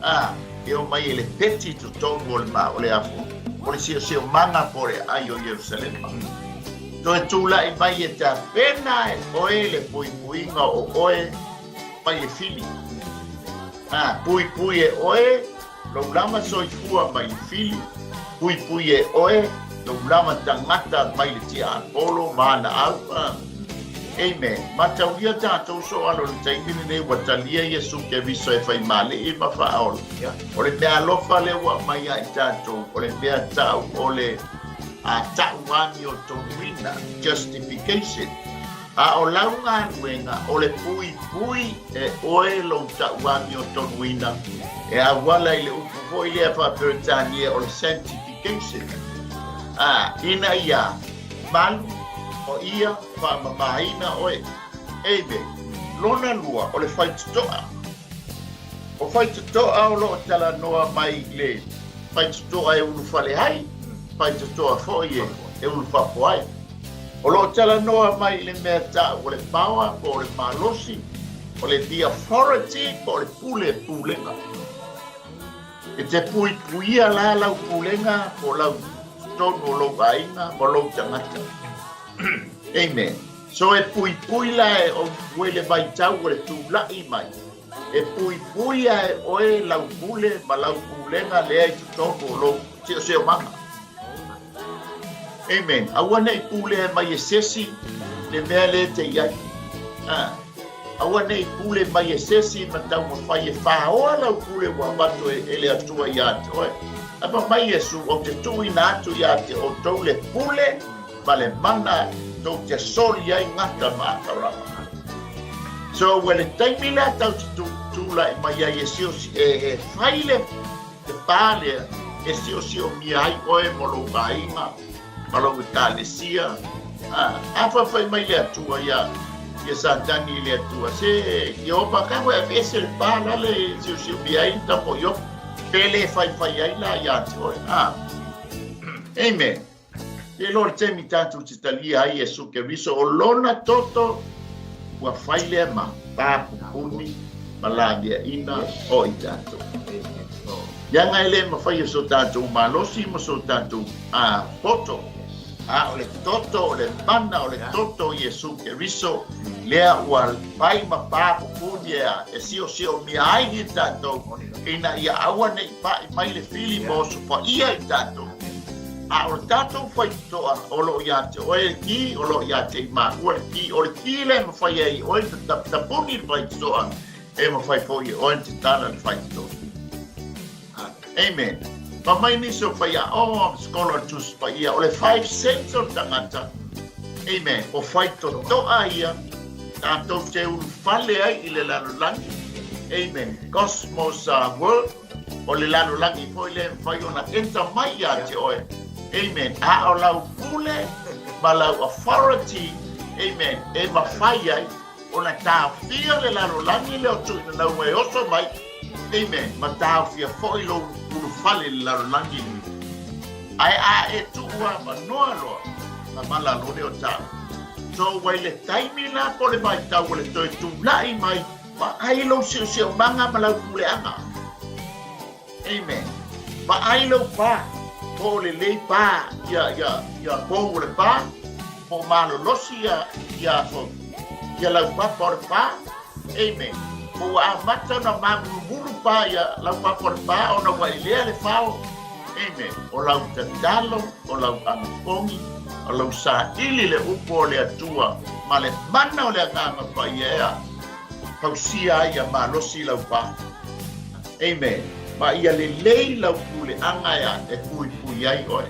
Speaker 1: ā, e omai e lepeti i totonu o le ma, o le afu, o le siosiomaga po o le aai o Ierusalema. Toe tulai mai e tapena e oe le puipuiga o oe mai le fili. Ā, puipui e oe lou lava soifua mai le fili, puipui e oe lou lava tagata mai le tiapolo ma ana au. Ā. Amen. Mataulia tatou so alo i le taimi lenei ua talia Iesu Keriso e fai malii ma faaola. O le mea alofa lea ua aumai ia i tatou, o le mea tau o le a ta'u amiotonuina, justification. A o lau galuega o le puipui e oe lou ta'u amiotonuina e auala i le upu foi lea faa-Peretania o le sanctification, a ina ia malu o ia faamamaina oe. Amen. Lona lua, o le faitotoa. O faitotoa o lo o talanoa mai i le faitotoa e ulufale ai, faitotoa foi e ulufafo ai. O lo o talanoa mai i le mea ta'u o le power po o le malosi, o le the authority po o le pule pulega. E te puipuia la lau pulega po o lau totonu o lou aiga ma lou tagata. Amen. So e puipui la e oe le vaitau o le tula'i mai. E puipuia e oe lau pule ma lau pulega lea i totonu o lou siosiomaga. Amen. Aua ne i pulea mai e sesi le mea lea e te i ai. Ah. Aua ne i pule mai e sesi ma taumafai e fāoa lau pule ua avatu e, e le Atua iā te oe. Ae fai mai Iesu, ou te tuuina atu iā te outou le pule ma le mana tou te soli ai gata ma Akarama. So, ua le taimi lea tau te tu, tula'i mai ai e siosi, e, e fai le, te pā lea e siosiomia ai oe ma lou aiga, ma lou ekalesia. A, a fai mai le Atua ia, ia Satani i le Atua, se Iopa, ka koe aveese le pā la le siosiomia ai le tamo o Iopa. Pe le faifai ai la iā te oe. A. Amen. Te iloa le taimi tatou te talia ai Iesu Keriso, o Lona toto ua fai lea ma papupuni ma laveaina o i tatou. Leaga e le mafai e so tatou malosi ma so tatou poto, a o le toto, o le mana o le toto o Iesu Keriso lea ua fai ma papupuni e siosiomia ai i tatou, ina ia aua ne i paʻi mai le fili ma osofaia i tatou. A o le tatou faitotoa, o lo o ia te oe le ki, o lo o ia te i māua le ki, o le ki lea e mafai ai e oe ona taputapuni le faitotoa, e mafai foi e oe ona tatala le faitotoa. Amen. Fai mai nisi o faiaoga o le sekola o le Tusi Paia, o le 5 cents o le tagata, amen, o faitotoa ia tatou te ulufale ai i le lalolagi, amen, cosmos world, o le lalolagi foi lea e mafai ona enter mai ia te oe, amen, a o lau pule ma lau authority, amen, e mafai ai ona taofia le lalolagi lea o tuuina nauga e oso mai, amen, ma taofia foi lou ulufale i le lalolagi lenei. Ae a e tuu avanoa loa, na malalo lea o tāua. So ua i le taimi la po o le vaitau o le toe tulai mai, vaai lou siosiomaga ma lau puleaga. Amen. Vaai lou pa, po o lelei pa ia, ia, ia pou o le pa, po o malolosi ia, ia, ia lau papa o le pa. Amen. Po ua amata ona mamulumulu pa ia lau papa o le pa ona ua elea le fao. Amen. O lau tatalo, o lau anapogi, o lau saili le upu o le Atua ma le mana o le Agaga Paia ea fausia ai ia malosi lau pa. Amen. Ma ia lelei lau puleaga ea e puipui ai oe.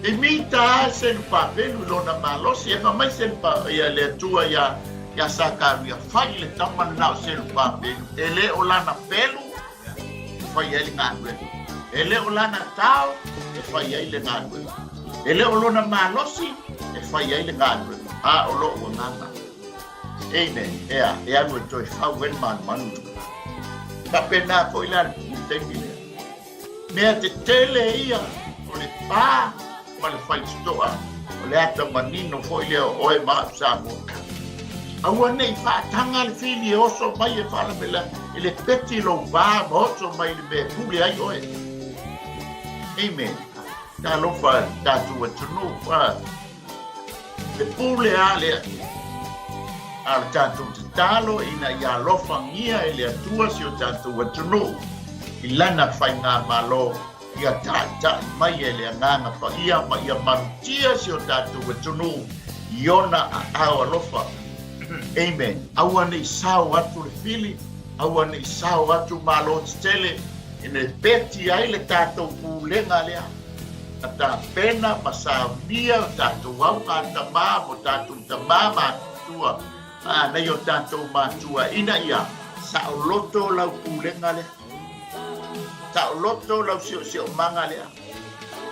Speaker 1: E mita a Selupapelu i lona malosi, e fai mai Selupa, ia le Atua iā, iā Sakaria, fai le tama lena o Selupapelu, e le o lana pelu e fai ai le galuega, e le o lana tao e fai ai le galuega, e le o lona malosi e fai ai le galuega, a o lou agaga. Amen. Ea, e alu e toe fau ai le manumanu. Faapena foi la le taimi lea. Mea tetele ia o le pa ma le faitotoa, o le ata manino foi lea o oe ma au Samoa. Aua ne i faataga le fili e oso mai e faalavela i le peti lou pa ma oso mai le mea e pule ai oe. Amen. Talofa tatou atunuu. Le pule a le Atua. A o le tatou tatalo ina ia alofagia e le Atua si o tatou atunuu i lana faigamalo, ia taitai mai e le Agaga Paia ma ia malutia si o tatou atunuu i ona aao alofa. Amen. Aua ne i sao atu le fili, aua ne i sao atu malo tetele ina e peti ai le tatou pulega lea. Na tapena ma saunia o tatou augatamā mo tatou tamā matutua, ā, nei o tatou matua, ina ia saoloto lau pulega lea, saoloto lau siosiomaga lea,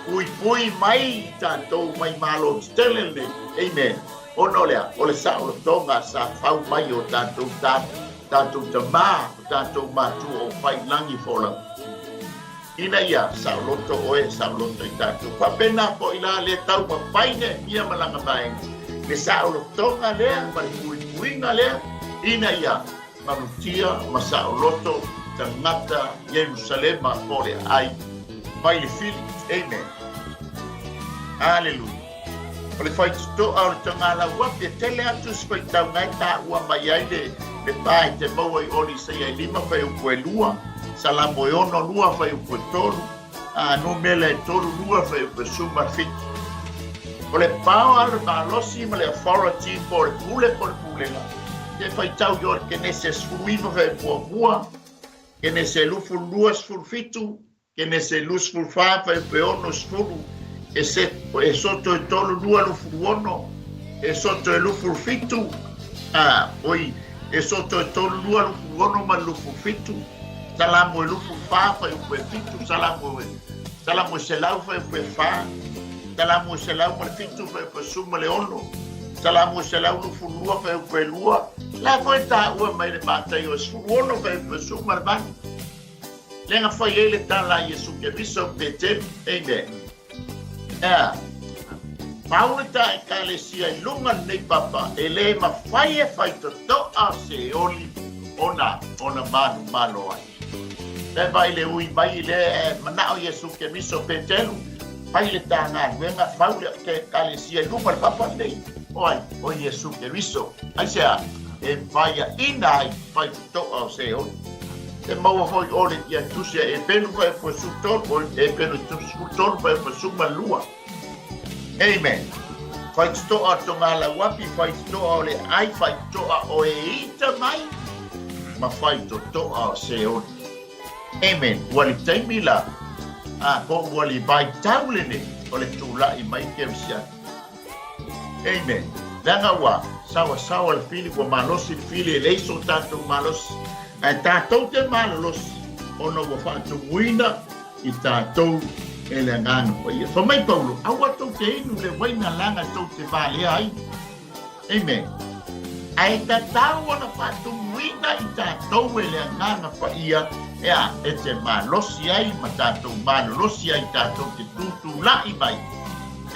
Speaker 1: puipui mai i tatou mai malo tetele lenei. Amen. Ona o le a? O le saolotoga sa fau mai o tatou tatou tamā, o tatou matua o fai lagi folauga. Ina ia saoloto oe, saoloto i tatou. Faapena foi la le taumafai Neemia ma lana vaega, le saolotoga lea ma le puipuiga lea, ina ia malutia ma saoloto tagata Ierusalema po o le aai mai le fili. Amen. Aleluia. O le faitotoa o le tagalau afi e tele atu se faitauga e taua mai ai le le pa e te maua i oli Isaia e 5 fuaiupu e 2, Salamo e 6 2 fuaiupu e 3, a Numera e 3 2 fuaiupu e 17. O le power, le malosi ma le authority po o le pule po o le pulega, te faitau i o i le Kenese 19 fuaiupu 1, Kenese 22 17, Kenese 24 fuaiupu e 60, e Esoto e 3 2 26, Esoto e 27, a, oi, Esoto e 3 2 26 ma le 27, Salamo e 24 fuaiupu e 7, Salamo e Salamo e 100 fuaiupu e 4, Salamo e 107 fuaiupu e 16, Salamo e 122 fuaiupu e 2, la foi taua mai le Mataio e 16 fuaiupu e 18. Le na fai ai le tala a Iesu Keriso Petelu. Amen. Ea. Pau le ta ekalesia i luga lenei papa, e le mafai e faitotoa se oli ona ona manumalo ai. E vai le ui mai i le e manao Iesu Keriso Petelu, fai le ta galuega, fau le ekalesia i luga le papa lenei. O ai? O Iesu Keriso. Aisea? E mafaiaina ai faitotoa o se oli. E maua foi ole ia tusi a Epelu fuaiupu 13, o Epelu 13 fuaiupu 12. Amen. Faitotoa o Togalauapi, faitotoa o le ai, faitotoa o e ita mai, ma faitotoa o Seoli. Amen. Ua le taimi la, a po ua le vaitau lenei o le tula'i mai Kerisiano. Amen. Leaga ua saoasaoa le fili, ua malosi le fili, e leai so tatou malosi. Ae tatou te malolosi ona ua faatumuina i tatou e le Agaga Paia. Fai mai Paulo, aua tou te inu le uaina leaga tou te valea ai. Amen. Ae tatau ona faatumuina i tatou e le Agaga Paia, ea, e te malosi ai ma tatou malolosi ai tatou te tutulai mai.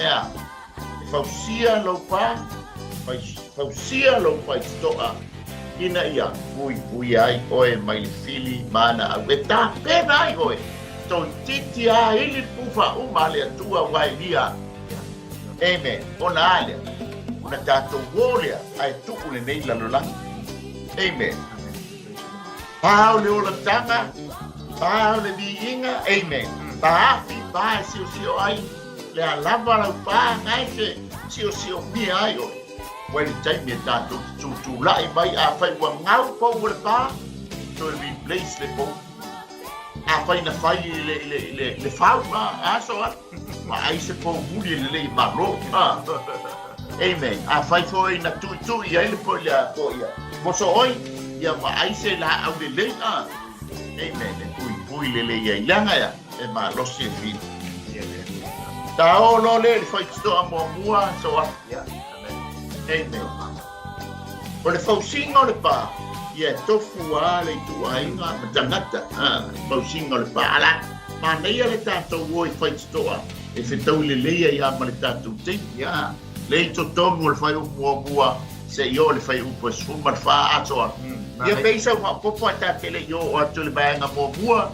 Speaker 1: Ea, e fausia lou pa, fausia lou faitotoa, ina ia puipuia ai oe mai le fili ma ana au e tapena ai oe, toeitiiti a ili le pufa uma a le Atua ua elia. Amen. Ona a lea, ona tatou o lea ae tuu lenei lalolagi. Amen. Pā o le olataga, pā o le viiga, amen. Pā afi, pā e siosio ai, le a lava lau pā, na e te siosio mia ai oe. Ua i le taimi e tatou te tutulai mai, afai ua gau pou o le pā, toe replace le pou. Afai na fai i le, i le, i le, le fau, a, aso a, ma ai se pou muli e lelei malo. A. Amen. Afai foi na tuitui ai le po i le a po ia. Moso oi, ia ma ai se laau lelei, a. Amen. E puipui lelei ai. Leaga ea, e malosi e fili. Ta o lo le le faitotoa muamua so a. Amen. O le fausiga o le pa, ia e tofu a le ituaiga ma tagata. A, fausiga o le pa. Ala, manaia le tatou o i faitotoa e fetaui lelei ai a ma le tatou taimi. A, le i totonu o le fuaiupu muamua seia oo i le fuaiupu e 14 atoa. Ia pei sau faaopoopo ae ta te le i oo atu i le vaega muamua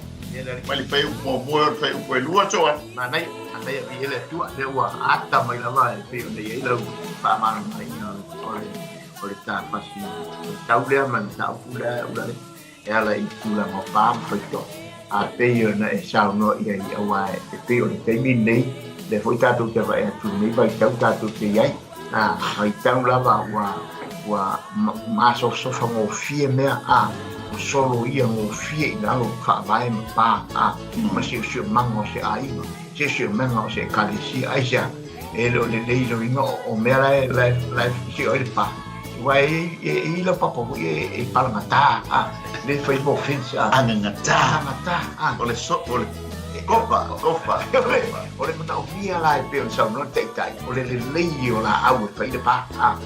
Speaker 1: mai le fuaiupu muamua e oo i le fuaiupu e lua atoa.
Speaker 2: Manaia, manaia viia le Atua, lea ua ata mai lava e pei ona i ai lau faamalamalamaina o le o le tafasi tau lea ma le mataupu lea ua e ala i tulaga o pa ma faitoa. A pei ona e saunoa i ai, aua e pei o le taimi lenei, lea foi tatou te vaai atu i lenei vaitau tatou te i ai. A, vaitau lava ua ua masofasofa gofie mea, a, ua soloia gofie i lalo faavae ma pa, a, ma siosiomaga o se aiga, siosiomaga o se ekalesia. Aisea? E le o lelei loiga o mea la e la e la e sio ai le pa. Aua e e i lau papa foi e palagata, a, le fai mo fence, a.
Speaker 1: Agagata.
Speaker 2: Agagata, a.
Speaker 1: O le so, o le kopa, kopa.
Speaker 2: O le manaomia la e pei ona saunoa le taitai, o le lelei o laau e fai le pa, a,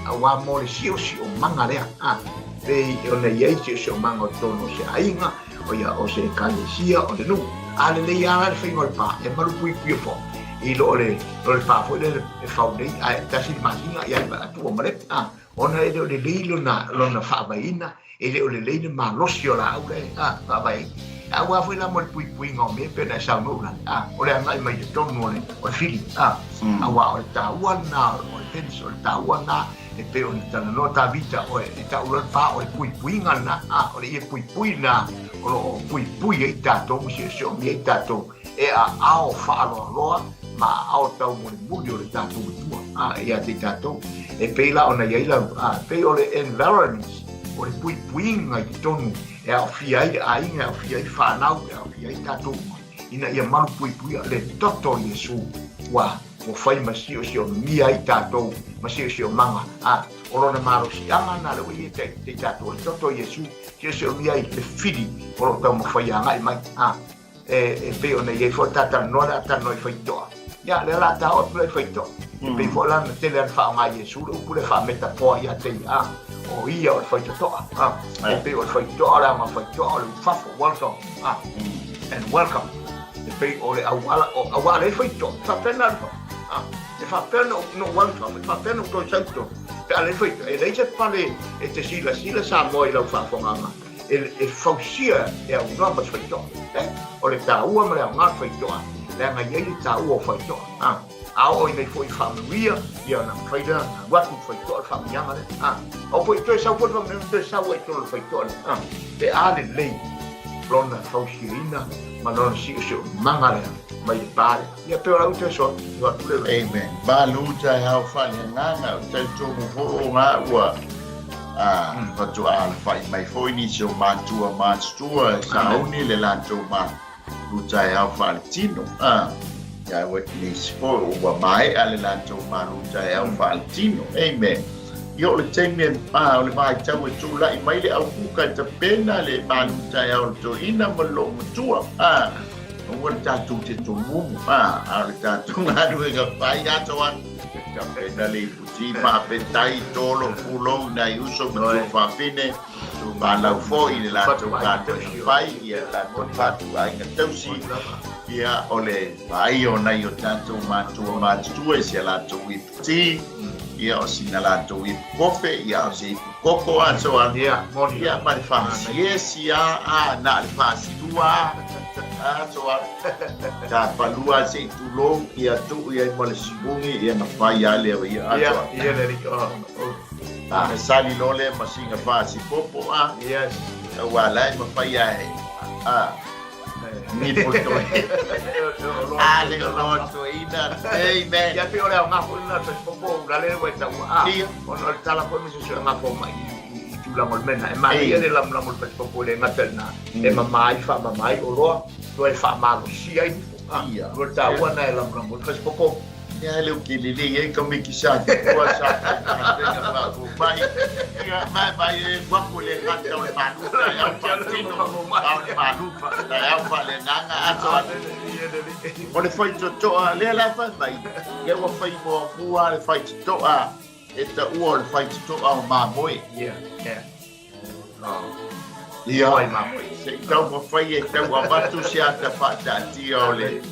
Speaker 2: aua mo le siosiomaga lea, a, pei ona i ai siosiomaga o totonu o se aiga, o ia o se ekalesia, o le nuu. A lelei lava la le faiga o le pa, e malupuipuia foi i lo le lo le pa foi lele e fau nei, ae tasi le masina, ia e atu ua malepe, a, ona e le o lelei lona lona faavaeina, e le o lelei le malosi o laau la e faavae ai. Aua foi la mo le puipuiga o mea e pei ona e saunoa ulale, a, o le agai mai totonu o le o le fili, a, aua o le taua lena o le fence, o le taua lena e pei ona talanoa Tavita, oe e tau loa le pa o le puipuiga lena, a, o le ie puipui lena o lo o puipui ai tatou ma siosiomi ai tatou e aao faaloaloa ma aao taumolimuli o le tatou Atua, a, ia te i tatou. E pei la ona i ai lau, a, e pei o le environment, o le puipuiga i totonu e aofia ai le aiga, e aofia ai fanau, e aofia ai tatou uma, ina ia malupuipuia le toto o Iesu, ua ua fai ma siosionomia ai tatou ma siosiomaga, a, o lona malosiaga lena lea ua i ai te i tatou, o le toto o Iesu, siosionomia ai le fili o lo o taumafai e agai mai, a, e pei ona i ai foi le ta talanoa lea a talanoa i faitotoa. Ia, lea o le a ta oo atu la i faitotoa. E pei foi la ona tele ona faaaoga e Iesu le upu lea faa-metafoa ia te ia, a, o ia o le faitotoa, a. E pei o le faitotoa o le aoga faitotoa o le ufafo, welcome, a. and welcome. E pei o le auala, o auala le faitotoa, e faapea ona alu faa, e faapea ona ou alu faa, e faapea ona ou toe sau i totonu, pe a le faitotoa, e leai se pale e te silasila Samoa i lau faafofogaaga, e fausia e aunoa ma se faitotoa. E, o le taua ma le aoga o le faitotoa, leaga e i ai le taua o faitotoa. A, a oo ina foi faamanuia, ia ona mafai lea ona alu atu i le faitotoa le faamanuiaga lea. A, oo foi toe sau foi le faamanuiaga, toe sau ai i totonu o le faitotoa lea. A, pe a lelei lona fausiaina ma lona siosiomaga lea mai le pa lea. Ia pei o lau toe soa, ua atu le.
Speaker 1: Amen. Malu taeao faaleagaga, ou talitonu foi o ga ua a faatoa alafai mai foi nisi o matua matutua e sauni le latou malu taeao faaletino. A ia ua nisi foi ua maea le latou malu taeao faaletino. Amen. Ia o le taimi e a o le vaitau e tulai mai le aukuka e tapena le malu taeao o le toeaina ma le loomatua. A aua le tatou te tomumu, a a o le tatou galuega fai atoa tapena le iputi faafetai tolo pulou nai uso ma tuafafine malau foi i le latou galuega fai ia latou fatuaiga tausi ia o le vaai o nai o tatou matua matutua i si a latou iputi ia o sina latou ipu kofe ia o se ipu koko a so a
Speaker 2: Ia, moni.
Speaker 1: Ia ma le faasiesi a a na le faasilua a so a ta palua se i tulou ia tuu i ai ma le sipuni ia na fai a lea ia a
Speaker 2: Ia,
Speaker 1: so a
Speaker 2: ia le alii. Oh, oh.
Speaker 1: A na sali loa lea ma sina faasipopo a
Speaker 2: Yes.
Speaker 1: aua la e mafai a e a ni poto a le loa toeaina. Amen.
Speaker 2: Ia pei o le aoga foi lena o le fasipopo o ulale ua e taua a.
Speaker 1: Ia.
Speaker 2: Ona o le tala foi ma se suega fomai i tulaga o le mea lena. E manaia le lamolamo o le fasipopo e le gata i lena, e mama ai, faamama ai oloa, toe faamalosia ai nifo. A,
Speaker 1: Ia.
Speaker 2: o le taua lena e lamolamo ai le fasipopo.
Speaker 1: Ia le ukelele i ai ka mikisa kua sa kai ka fomai. Ia mai mai e waku le gata o le malu ta au faatino a o le malu fa ta au fa le nganga ato a. O le faitotoa lea la fai mai lea ua fai muamua le faitotoa e taua o le faitotoa o mamoe.
Speaker 2: Ia, ia. Oh.
Speaker 1: Ia,
Speaker 2: Mai mamoe.
Speaker 1: se i taumafai e tau avatu se ata faataatia o le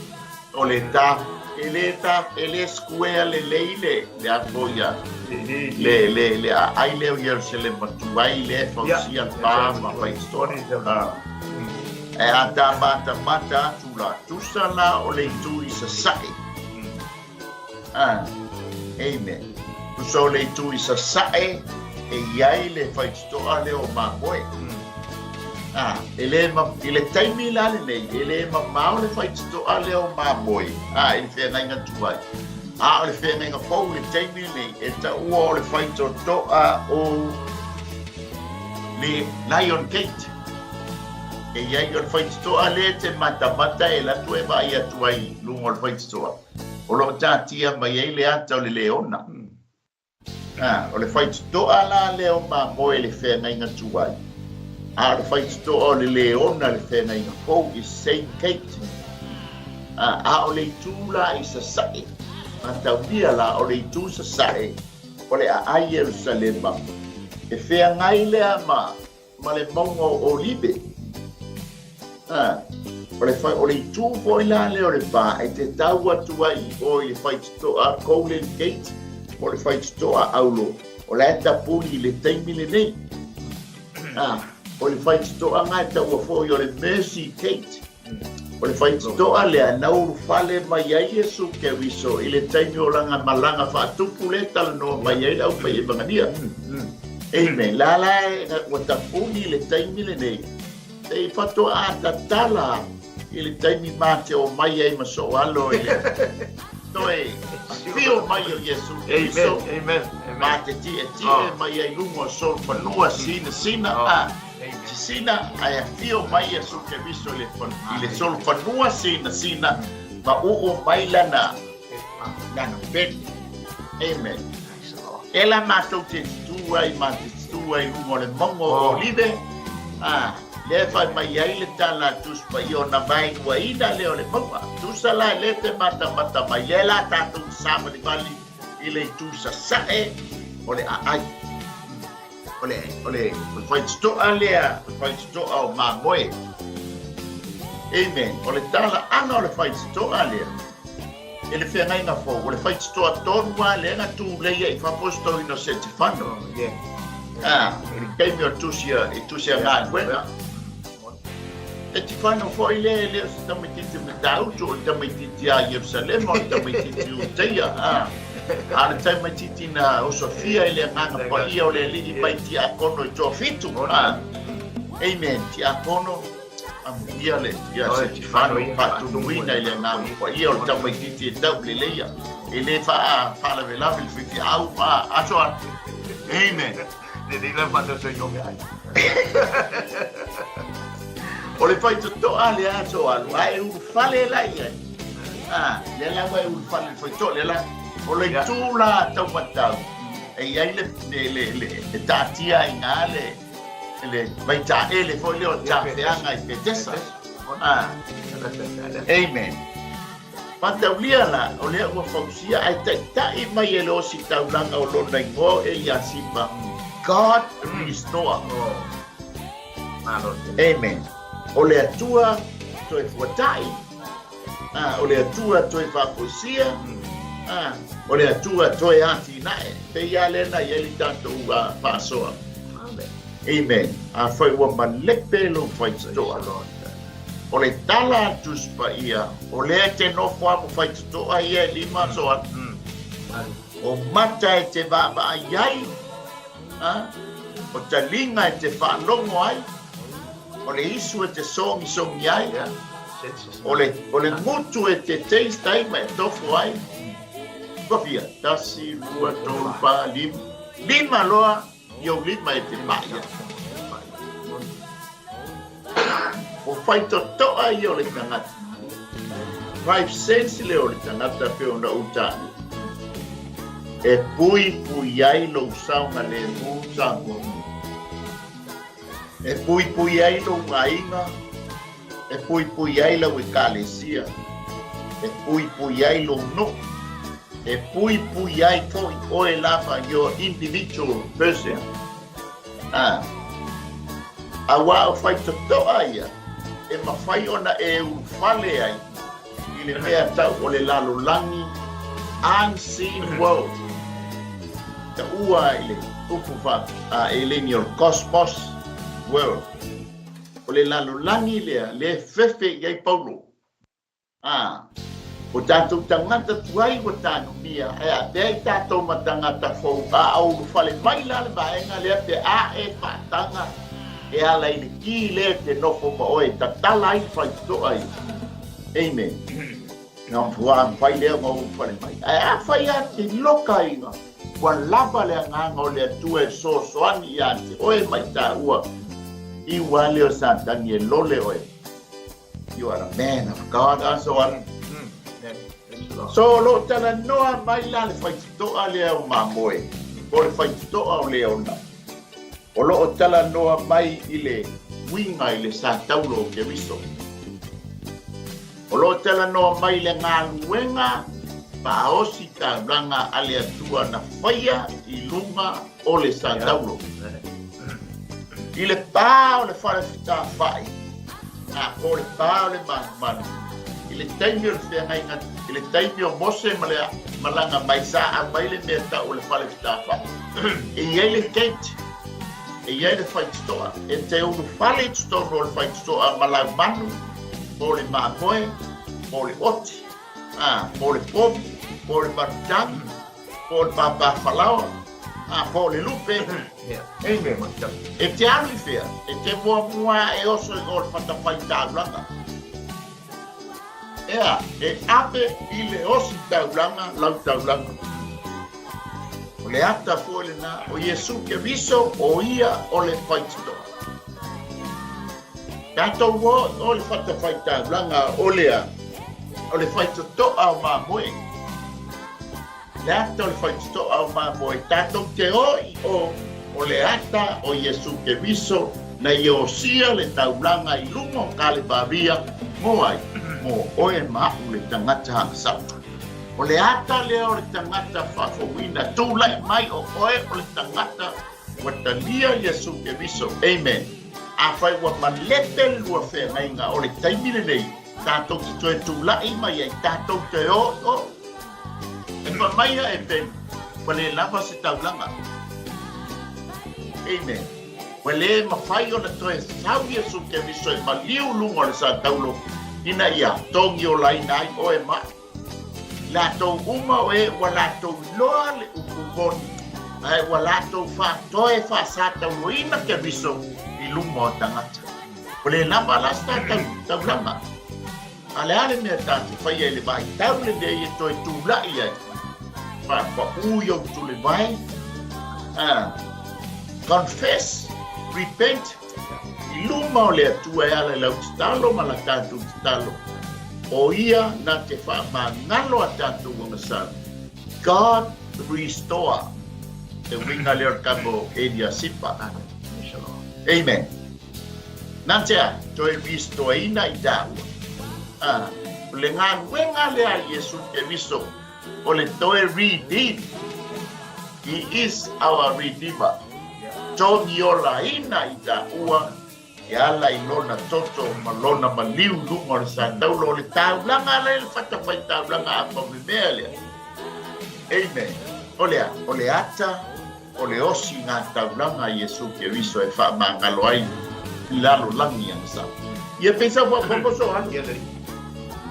Speaker 1: o le ta e le ta e le square lelei le le a foi ia le le le aai lea o Ierusalema tuai le fausia le pa ma faitotoa. E a ta matamata atu la tusa la o le itu i sasae. Ah, amen. Tusa o le itu i sasae e i ai le faitotoa lea o mamoe. Ah, e le ma, i le taimi la lenei, e le mamao le faitotoa lea o mamoe, ah, i le feagaiga tuai. A o le feagaiga fou i le taimi lenei, e taua o le faitotoa o le Lion Gate. E i ai o le faitotoa lea e te matamata e alu atu e vaai atu ai i luga o le faitotoa. O lo o taatia mai ai le ata o le leona. A, o le faitotoa la lea o mamoe i le feagaiga tuai, a o le faitotoa o le leona i le feagaiga fou i same gate. A, a o le itu la i sasae, mataulia la o le itu sasae o le aai Ierusalema, e feagai lea ma ma le mauga o Olive. A, o le, o le itu foi la lea o le pa e te tau atu ai i o i le faitotoa Golden Gate po o le faitotoa Aulo, o la e tapuni i le taimi lenei. A, o le faitotoaga e taua foi o le Mercy Gate. O le faitotoa lea na ulufale mai ai Iesu Keriso i le taimi o lana malaga faatupu lea e talanoa mai ai le aufaievagalia. Amen. La la ua tapuni i le taimi lenei, se i faatoa tatala i le taimi ma te omai ai ma soo alo i le toe afio mai o Iesu Keriso.
Speaker 2: Amen. Amen.
Speaker 1: Ma te tietie mai ai luga o solofanua sinasina a sisina ae afio mai Iesu Keriso i le solofanua sinasina ma uu mai lana lana pele. Amen. E la matou te tutū ai ma te tutū ai i luga o le mauga o Olive, a, lea e fai mai ai le tala a Tusi Paia ona vaeluaina lea o le mauga. Tusa la e le te matamata mai, lea la tatou te savalivali i le itu sasae o le aai. O le, o le, o le faitotoa lea, o le faitotoa o mamoe. Amen. O le talaaga o le faitotoa lea, e le feagaiga fou, o le faitotoa tonu lava lea na tulei ai i fafo se toeaina o Setefano. Ah, i le taimi o le tusi a, i tusi a galuega. Setefano foi lea e le o se tamaitiiti o Matautu, o le tamaitiiti a Ierusalema, o le tamaitiiti Iuteia. Ah, a o le tamaitiiti na osofia i le Agaga Paia o le Alii mai tiakono i toafitu. Ah, amen. Tiakono, Amuia le ia Setefano faatumuina i le Agaga Paia o le tamaitiiti e tau leleia e le faalavelave le faifeau ma aso a. Amen.
Speaker 2: Lelei la faatautaiga o meaai.
Speaker 1: O le faitotoa le aso alu a e ulufale la i ai. Ah, lea la ua e ulufale i le faitotoa lea la. O le itu la taumatau e i ai le le le e taatia ai i ina le vaitaele foi lea o tafeaga i Petesa. Ah. Amen. Faataulia la, o lea ua fausia ae taitai mai e le ositaulaga o lona igoa o Eliasipa, God restore. Amen. O le Atua toe fuatai, ah, o le Atua toe faafoisia, ah, o le Atua toe atinae. Pei lava lea na i ai le tatou faasoa. Amen. Afai ua malepe lou faitotoa, o le tala a le Tusi Paia, o lea e te nofo lava ma faitotoa ia e lima aso atu. O mata e te vaavaai ai, o taliga e te faalogo ai, o le isu e te sogisogi ai, o le, o le gutu e te taste ai ma e tofo ai. Ua fia? Tasi, lua, tolu, fa, lima. Lima loa i ou lima e te paʻi ai. O faitotoa ia o le tagata. Five cents lea o le tagata pei ona ou taua. E puipui ai lou saogalemu Samoa. E puipui ai lou aiga, e puipui ai lau ekalesia, e puipui ai lou nuu, e puipui ai foi oe lava, your individual person. Ah. Aua o faitotoa ia, e mafai ona e ulufale ai i le mea tau o le lalolagi, unseen world, taua i le upu faa-eleni o le cosmos world. O le lalolagi lea, lea e fefe i ai Paulo. Ā, o tatou tagata tuai ua tanumia, ae a pea i tatou ma tagata fou, a ulufale mai la le vaega lea pe a e faataga e ala i le ki lea e te nofo ma oe e tatala ai le faitotoa ia. Amen. Na mafai lea ona ulufale mai. Ae afai a te loka ina ua lava le agaga o le Atua e fesoasoani ia te oe ma i taua, i ua lea o Satani e lole oe. You are a man of God, and so on. So, o lo o talanoa mai la le faitotoa lea o Mamoe, po o le faitotoa o Leona. O lo o talanoa mai i le uiga i le sataulo o Keriso. O lo o talanoa mai i le galuega faaosi taulaga a le Atua na faia i luga o le sataulo. I le pa o le fale fetafai, a po o le pa o le malumalu, i le taimi o le feagaiga, i le taimi o Mose ma le malaga mai, sa aumai le mea tau o le fale fetafai. E i ai le gate, e i ai le faitotoa, e te ulufale i totonu o le faitotoa ma lau manu, po o le mamoe, po o le oti, a, po o le povi, po o le manutagi, po o le pāpāfalaoa, a, po o le lupe. Amen. E te alu i whea? E te muamua e oso i o le whatafaitaulaga. Ea, e ave i le osi taulaga lau taulaga. O le ata foi lena, o Iesu Keriso, o ia o le faitotoa. Tatou o o le whatafaitaulaga o le a, o le faitotoa o mamoe. Le ata o le faitotoa o mamoe, tatou te o i o, o le ata o Iesu Keriso, na ia osia le taulaga i luga o Kalevaria, mo ai, mo oe ma a'u le tagata agasala. O le ata lea o le tagata faafouina, tulai mai o oe o le tagata ua talia Iesu Keriso. Amen. Afai ua malete le lua feagaiga o le taimi lenei, tatou te toe tula'i mai ai, tatou te o i o. E fai mai a e pelu, ua le lava se taulaga. Amen. Ua le mafai ona toe sau Iesu Keriso e maliu luga o le sataulo ina ia togiolaina ai oe ma au. Latou uma o e ua latou iloa le upu moni, ae ua latou faatoe faasatauloina Keriso i luma o tagata. Ua le lava la se taulaga. A le a le mea ta te faia i le vaitau lenei e toe tula'i ai? Faapaʻu i ou tulivae, confess, repent, i luma o le Atua e ala i lau tatalo ma la tatou tatalo, o Ia na te faamagalo a tatou agasala. God restore. Te uiga lea o le tama o Eliasipa. Amen. Na te a, toe ristoaina i tāua. A, o le galuega lea a Iesu Keriso, o le toe redeem. He is our redeemer. Togiolaina i tāua e ala i lona toto ma lona maliu luga o le satauro o le taulaga lea, le fatafaitaulaga a pamemea lea. Amen. O le a? O le ata O le osi ngā taulanga a Iesu Keriso e whaamangalo ai i lalolagi ana sa. Ia pei sa whaapapa so alu.
Speaker 2: Ia lei.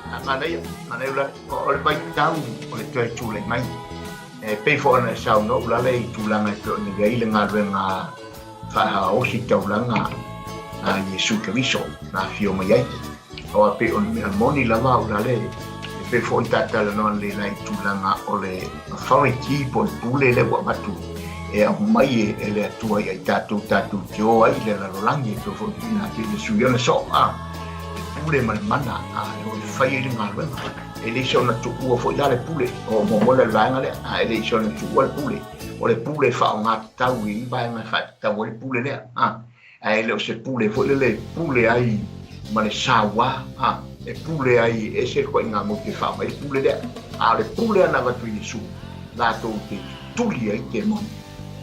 Speaker 2: A manaia, manaia ula, o le vaitau o le toe tulai mai. E pei foi ona e saunoa ulale i tulaga e pei ona i ai le galuega faaosi taulaga a Iesu Keriso na afio mai ai. Aua pei o le mea moni lava ulale e pei foi ona tatalanoa lelei i tulaga o le authority po o le pule lea ua avatu e aumai e le Atua ia i tatou, tatou te o ai i le lalolagi e pei foi ona tuuina atu i Iesu i ona soo, a, le pule ma le mana a e o e fai ai le galuega. E le i soona tuua foi la le pule, o muamua lea o le vaega lea, a e le i soona tuua le pule, o le pule e faaaogatatau i vaega e faatatau ai le pule lea, a. Ae le o se pule foi lele e pule ai ma le sauā, a, e pule ai e ese le ituaiga mou te faa mai le pule lea. A o le pule ana avatu i Iesu, latou te tutuli ai temoni,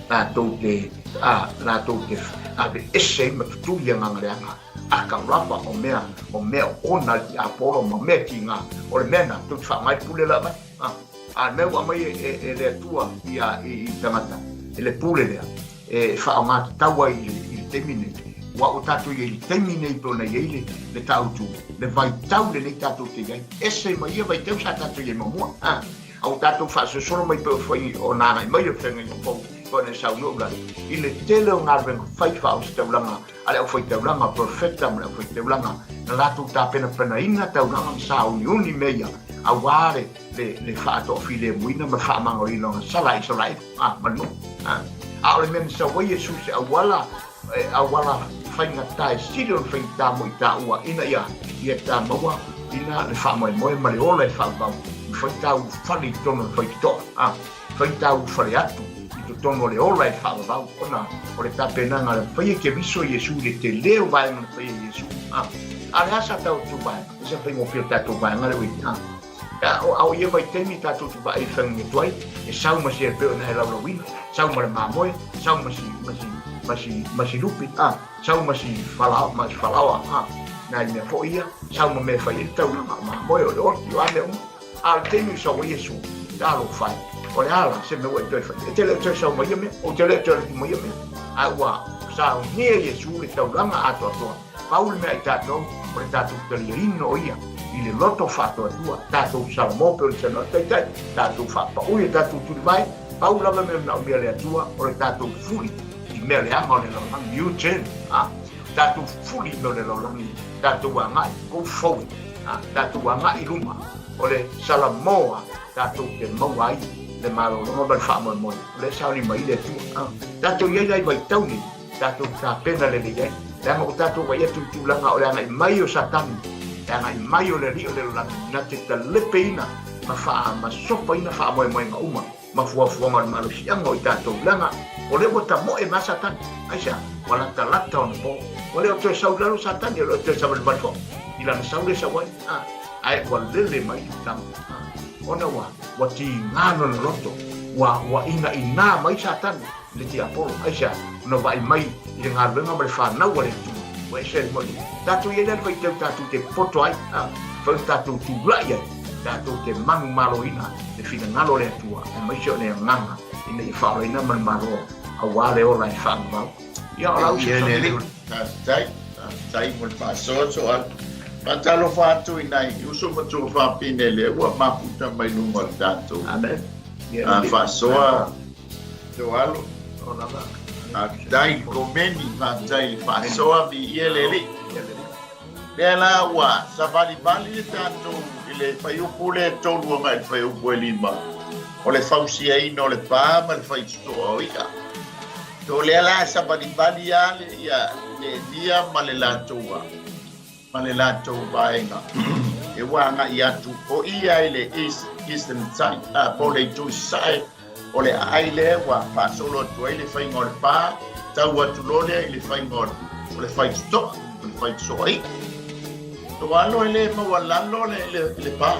Speaker 2: latou te, a, latou te aveese ai ma tutuli agaga leaga, a ka lava o mea, o mea o kona le tiapolo ma mea tiga, o le mea na, tou te faa mai le pule la avatu, a. A o le mea ua aumai e, e le Atua i, a, i, i tagata, e le pule lea, e faaaogatatau ai i le taimi nei, aua ua tatou i ai i le taimi nei pei ona i ai le tautu, le vaitau lenei tatou te i ai, ese mai ia vaitau sa tatou i ai muamua. A ua tatou faasolosolo mai pei foi ona agai mai o le feagaiga fou pei ona e saunoa Ulale, i le tele o galuega fai faaositaulaga a le aufaitaulaga, profeta ma le aufaitaulaga, na latou tapenapenaina taulaga ma sauniuni mea ia aua le le faatoafilemuina ma le faamagaloina o gasala a Isaraelu, a, ma le nuu. A, a o le mea na sau ai Iesu se auala, e, auala faigata e sili ona faigata mo i tāua, ina ia, ia tā maua ina le faamoemoe ma le ola e faavavau, i fai tāu fale i totonu o le faitotoa, a, fai tāu fale atu i totonu o le ola e faavavau, ona o le tapenaga a le faia Keriso Iesu i le tele o vaega na faia e Iesu, a, a o le a sa tau atu vaega, e sa faigofie o tatou vaega lea ua i ai, a. A o ia vaitaimi tatou te vaai fagage atu ai, e sau ma si e pei ona e laulauina, sau ma le mamoe, sau ma si, ma si, ma si, ma si lupe, a, sau ma si falaoa, ma si falaoa, a, nai mea foi ia, sau ma mea e fai ai le taulaga, o mamoe, o le oti, o a mea uma. A o le taimi o sau ai Iesu, talofa e, o le a la se mea ua e toe fai? E te le o toe sau mai ia mea, ou te le o toe alu atu mai ia mea. A ua saunia Iesu le taulaga atoatoa. Pau le mea i tatou, o le tatou taliaina o ia i le loto faatoatoa, tatou salamo pei o le saunoaga taitai, tatou faapaui a tatou tulivae, pau lava mea manaomia e le Atua o le tatou fuli i mea leaga o le lalolagi, U-turn, a, tatou fuli i mea o le lalolagi, tatou agai, go forward, a, tatou agai i luma, o le salamoa tatou te maua ai le malologa ma le faamoemoe, o lea e sauni mai le Atua, a. Tatou i ai la i vaitau nei, tatou tapena lelei ai, leaga ua tatou vaai atu i tulaga o le agai mai o Satani, le agai mai o le alii o le lalolagi, na te talepeina ma faamasofaina faamoemoega uma ma fuafuaga o le malosiaga o i tatou, leaga o lea ua tamoe ma Satani. Aisea? Ua latalata ona po. Ua le o toe sau i lalo Satani, ua le o toe savalivali foi i lana sau lea sau ai, ae ua lele mai le tama, ona ua tiga lona loto, ua inaina mai Satani. le tiapolo. Aisea? Ona vaai mai i le galuega ma le fanau a le Atua. Ua ese le moni. Tatou i ai lea le faitau tatou te poto ai, a, fai ona tatou tulai ai, tatou te manumaloina le finagalo o le Atua, aemaise o le agaga ina ia faaolaina manumalo aua le ola e faavavau. Ia, o lau
Speaker 1: fesoasoani lena. Faafetai, faafetai mo le faasoa Soala. Faatalofa atu i nai uso ma tuafafine lea ua mafuta mai luga o le tatou
Speaker 2: Amen.
Speaker 1: faasoa Soalo.
Speaker 2: O lava.
Speaker 1: Faafetai i le komeni, faafetai i le faasoa, viia le Alii. Lea la ua savalivali le tatou i le fuaiupu lea e 3 agai i le fuaiupu e 5, o le fausiaina o le pa ma le faitotoa o i'a. So lea la e savalivali lava le ia Nehemia ma le latou ma le latou vaega e ua agai atu o ia i le east, eastern side, po o le itu i sasae o le aai lea ua faasolo atu ai le faiga o le pa, tau atu loa lea i le faiga o le faitotoa, o le faitotoa i'a. So alo e le maualalo le, le, le pa.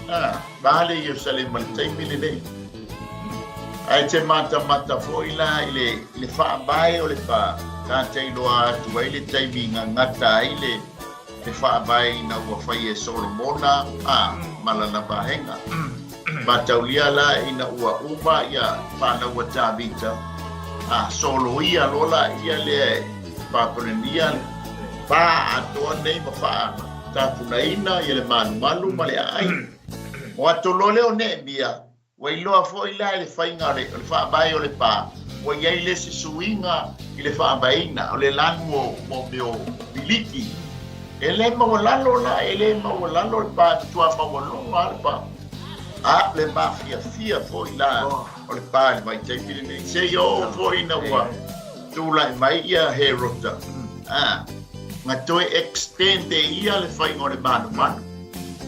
Speaker 1: Ah, pa le Ierusalema i le taimi lenei. Ae te matamata foi la i le, le faavae o le pa, ta te iloa atu ai le taimi gagata ai le, le faavae ina ua fai e Solomona a ma lana vaega. Mataulia la ina ua uma ia fanau a Tavita, a soloia loa laia lea e Papalenia le pa atoa nei ma faatafunaina ia le malumalu ma le aai. O atu loa lea o Neemia, ua iloa foi la i le faiga o le faavae o le pa, ua i ai le isi suiga i le faavaeina o le lanu o mo mea o piliki. E le maualalo la, e le maualalo le pa, e matua maualuga le pa. A le mafiafia foi la o le pa i le vaitaimi lenei. Seia oo foi ina ua tulai mai ia Herota, a, na toe extend e ia le faiga o le manumanu.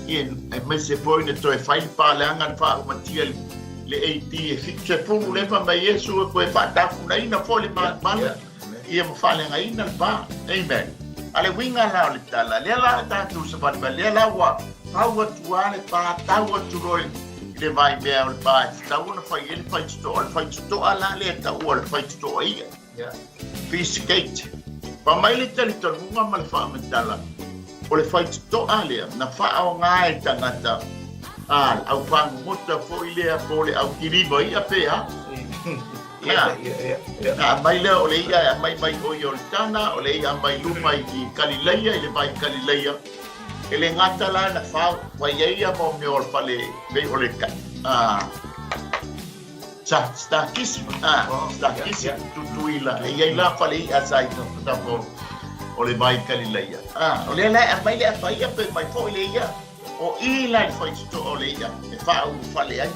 Speaker 1: Ia, aemaise foi na toe fai le pa leaga na faaumatia le AD e 70 lea fai mai Iesu e toe faatafunaina foi le manumanu. Ia ma faaleagaina le pa. Amen. A le uiga la o le tala, lea la tatou savalivali, lea la ua tau atu lava le pa, tau atu loa i le vaimea o le pa e tatau ona fai ai le faitotoa. O le faitotoa la lea e taua o le faitotoa ia. Fish gate. Fai mai le talitonuga ma le faamatala, o le faitotoa lea na faaaoga e tagata a le au fagogota foi lea po o le au kiliva ia pe a. Ia, na aumai lea o le i'a e aumai mai o Ioritana, o le i'a mai luma i Kalileia, i le vai Kalileia. E le gata la na fao, fai ai ia mo mea o le fale, pei o le sa, stakisi, stakisi tutuila, e i ai la fale i'a sa i tafatafa o le vai Kalileia. O lea la e aumai le ata i'a pe mai foi le i'a, o i la i le faitotoa o le i'a e faaulufale ai.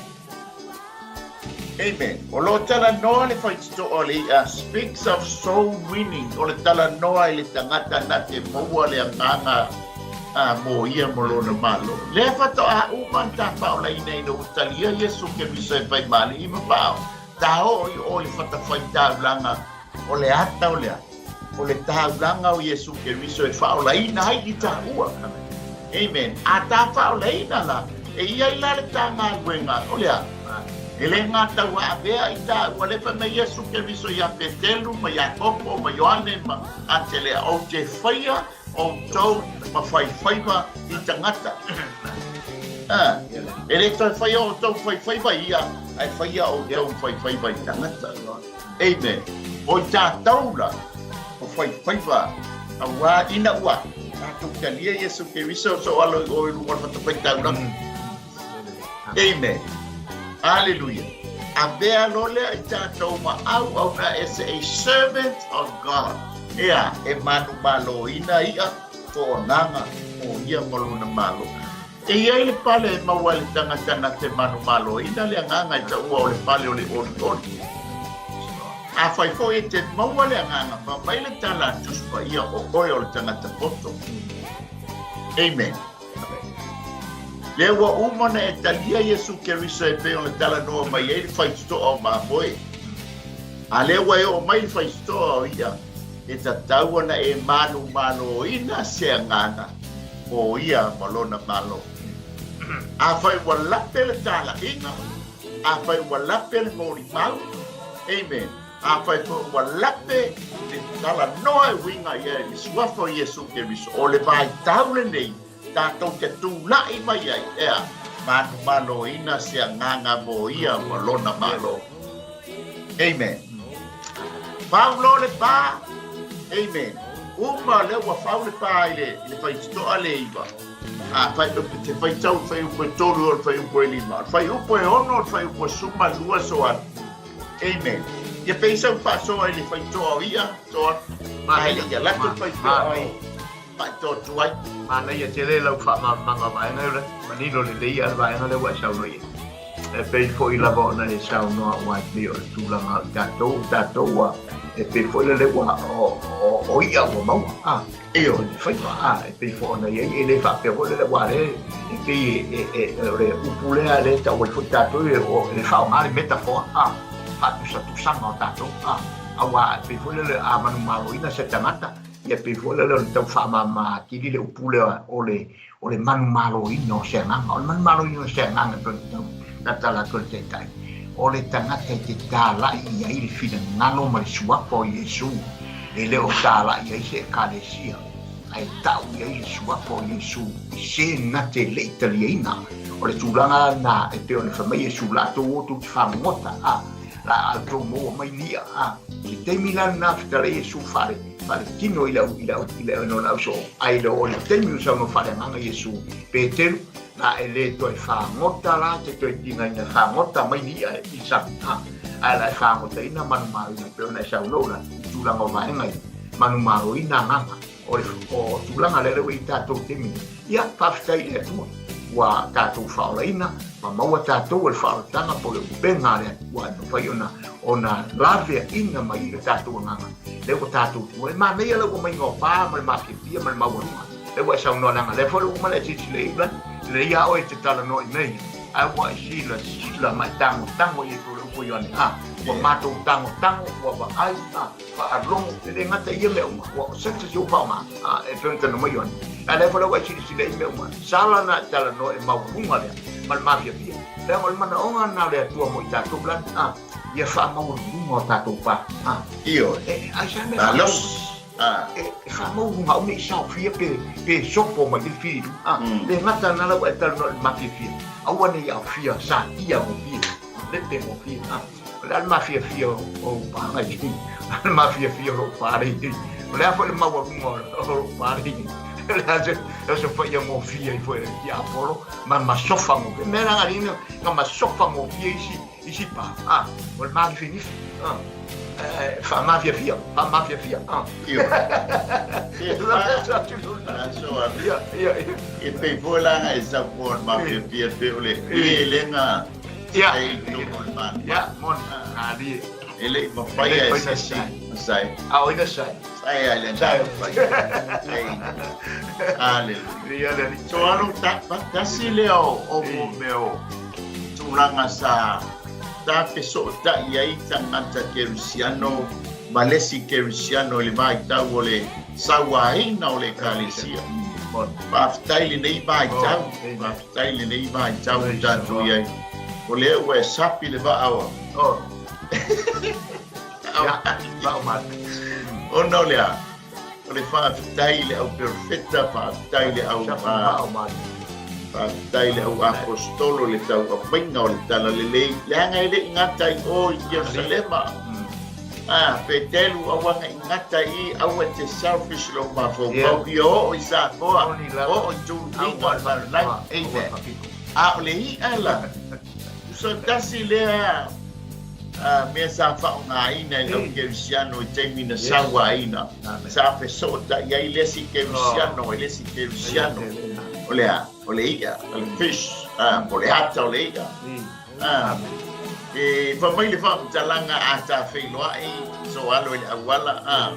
Speaker 1: Amen. O lo o talanoa le faitotoa o le i'a speaks of soul winning, o le talanoa i le tagata na te maua le agaga a mo ia mo lona malo. Lea faatoa uma ona tapaolaina ina ua talia Iesu Keriso e fai ma alii ma paao, ta oo i o le fatafaitaulaga o le ata o le a? O le taulaga o Iesu Keriso e faaolaina ai i taua. Amen. A ta faaolaina la, e i ai la le ta galuega o le a? E le gata ua avea i taua le fai mai Iesu Keriso iā Petelu ma Iakopo ma Ioane ma Atelea, Ou te faia outou ma faifaiva i tagata. E le toe faia outou faifaiva ia, ae faia outou faifaiva i tagata. Amen. O i tātou la, o faifaiva, auā ina ua tātou talia Iesu Keriso so alo i o i lunga o le fatafaitaulaga. Amen. Hallelujah. Avea loa lea i tātou ma auauna as a servant of God. Ea, e manumaloina ia fo'onaga o ia ma lona malo. E i ai le pale e maua ai le tagata na te manumaloina le agaga e taua o le pale o le olioli. Afai foi e te maua le agaga, fai mai le tala a Tusi Paia o oe o le tagata poto. Amen. Lea ua uma ona e talia Iesu Keriso e pei ona talanoa mai ai le faitotoa o mamoe. A lea ua e oo mai le faitotoa o ia, e tatau ona e manumaloina se agaga o ia ma lona malo. Afai ua lape le talaiga, afai ua lape le molimau, amen. Afai foi ua lape le talanoa e uiga i ai le suafa o Iesu Keriso, o le vaitau lenei tatou te tulai mai ai, ea, manumaloina se agaga mo ia ma lona Malo. Amen. Fau loa le pa, amen. Uma lea ua fau le pa i le, i le faitotoa le 9. A fai, te faitau i le fuaiupu e 3 o le fuaiupu e 5. O le fuaiupu e 6 o le fuaiupu e 12 so atu. Amen. Ia pei sau faasoa i le faitoa o ia, toa,
Speaker 2: Manaia,
Speaker 1: ia latou faitoa ai. Faitoa tuai.
Speaker 2: Manaia tele lau faamalamalamaga o vaega ia, manino lelei lava le vaega lea ua e saunoa i ai. E pei foi lava ona e saunoa aua e pei o le tulaga o tatou, o tatou ua, e pei foi lele ua o i'a ua maua, a,
Speaker 1: Ioe.
Speaker 2: O ni faiva, a, e pei foi ona i ai, e le faapea foi lele aua lea e pei e o le upu lea lea e tau ai foi tatou, e le faaaoga le metaphor, a, faatusatusaga o tatou, a, aua e pei foi lele a manumaloina se tagata, ia pei foi lele o le tau faamama atili le upu lea o le o le manumaloina o se agaga. O le manumaloina o se agaga e pei ona tau tautala atu e le Taitai, o le tagata e te talai i ai le finagalo ma le suafa o Iesu, e le o talai i ai se Ekalesia, ae tau i ai le suafa o Iesu i se na te le i taliaina. O le tulaga lena e pei ona fai mai Iesu, latou o tou te fagogota, a, la a outou maua mai ni i'a, a. I le taimi la lena fetalai Iesu faale faaletino i le au, i le au, i le au, au soo, ai le o le taimi o saunoa faaleagaga Iesu, Peteru, la e le toe fagota la te toe tigaina fagota mai ni i'a i sami, a, ae la e fagotaina manumaloina pei ona e saunoa la, i tulaga o vaega ia, manumaloina agaga, o le, o tulaga lea ua i tatou taimi nei. Ia, faafetai i le Atua, ua tatou faaolaina ma maua tatou e le faaolataga po o le upega a le Atua e mafai ona, ona laveaina mai i le tatou agaga, lea ua tatou tua. E manaia lau aumaiga o pa ma le mafiafia ma le maualuga, lea ua e saunoa leaga lea foi ua uma ona e silasila i ai Ulani, lelei lava oe e te talanoa i mea ia, ae ua e silasila ma e tagotago i ai pei o le upu a Ioane, a, ua matou tagotago, ua vaai, a, faalogo, e le gata i ia mea uma, ua senses ua faaaoga, a, e pei ona talanoa mai Ioane. A lea foi la ua e silasila i mea uma, sala ona e talanoa i le maualuga lea ma le mafiafia, leaga o le manaoga lena o le Atua mo i tatou lani, a, ia faamaualuluga o tatou pa, a.
Speaker 1: Ioe.
Speaker 2: E, ai sa mea
Speaker 1: Malosi. A.
Speaker 2: E, e faamaualuga aua ne i saofia pe, pe sopo mai le fili, a. Le gata lena la ua e talanoa i le mafiafia, aua ne i aofia satia gofie, lepe gofie, a. O le a le mafiafia o ou paga i nei? O le mafiafia o lou pa lea i nei? O le a foi le maualuga o lou pa lea i nei? O le a se se faia gofie ai foi e le tiapolo ma masofa gofie. Mea la alii na masofa gofie isi isi pa. Ah, o le malifinifi. Ah. Faamafiafia, faamafiafia. Ah.
Speaker 1: Ioe. E pei foi la e sau o le mafiafia pe o le elelega
Speaker 2: Ia.
Speaker 1: Ai tonu o le manu.
Speaker 2: Ia, moni. Ali.
Speaker 1: E le i mafai e se isi na sae.
Speaker 2: A o ina sae.
Speaker 1: Sae ai le
Speaker 2: Sae.
Speaker 1: Ai. Hallelujah.
Speaker 2: Ia le ali.
Speaker 1: So alo ta tasi lea o mo mea o tulaga sa ta fesootai ai tagata Kerisiano ma le isi Kerisiano i le vaitau o le sauaina o le Ekalesia. Faafetai lenei vaitau. Faafetai lenei vaitau ua tatou i ai. O lea ua e sapi le vaa o. Ona o le a? O le faafetai i le au perofeta, faafetai i le au faafetai i le au aposetolo i le tauaumaiga o le talalelei, leaga e le i gata i o i Ierusalema. A, Petelu, aua ne i gata i i, aua e te selfish lou mafaufau, ia oo i Samoa, oo i tuluiga o le lalolagi. Amen. A o le i'a la, tusa tasi lea mea sa faaaogaina e le au Kerisiano i taimi na sauaina, sa fesootai ai le isi Kerisiano i le isi Kerisiano. O le a? O le i'a, o le fish, po o le ata o le i'a. E fai mai le faamatalaga a ta feiloai so alo i le auala, a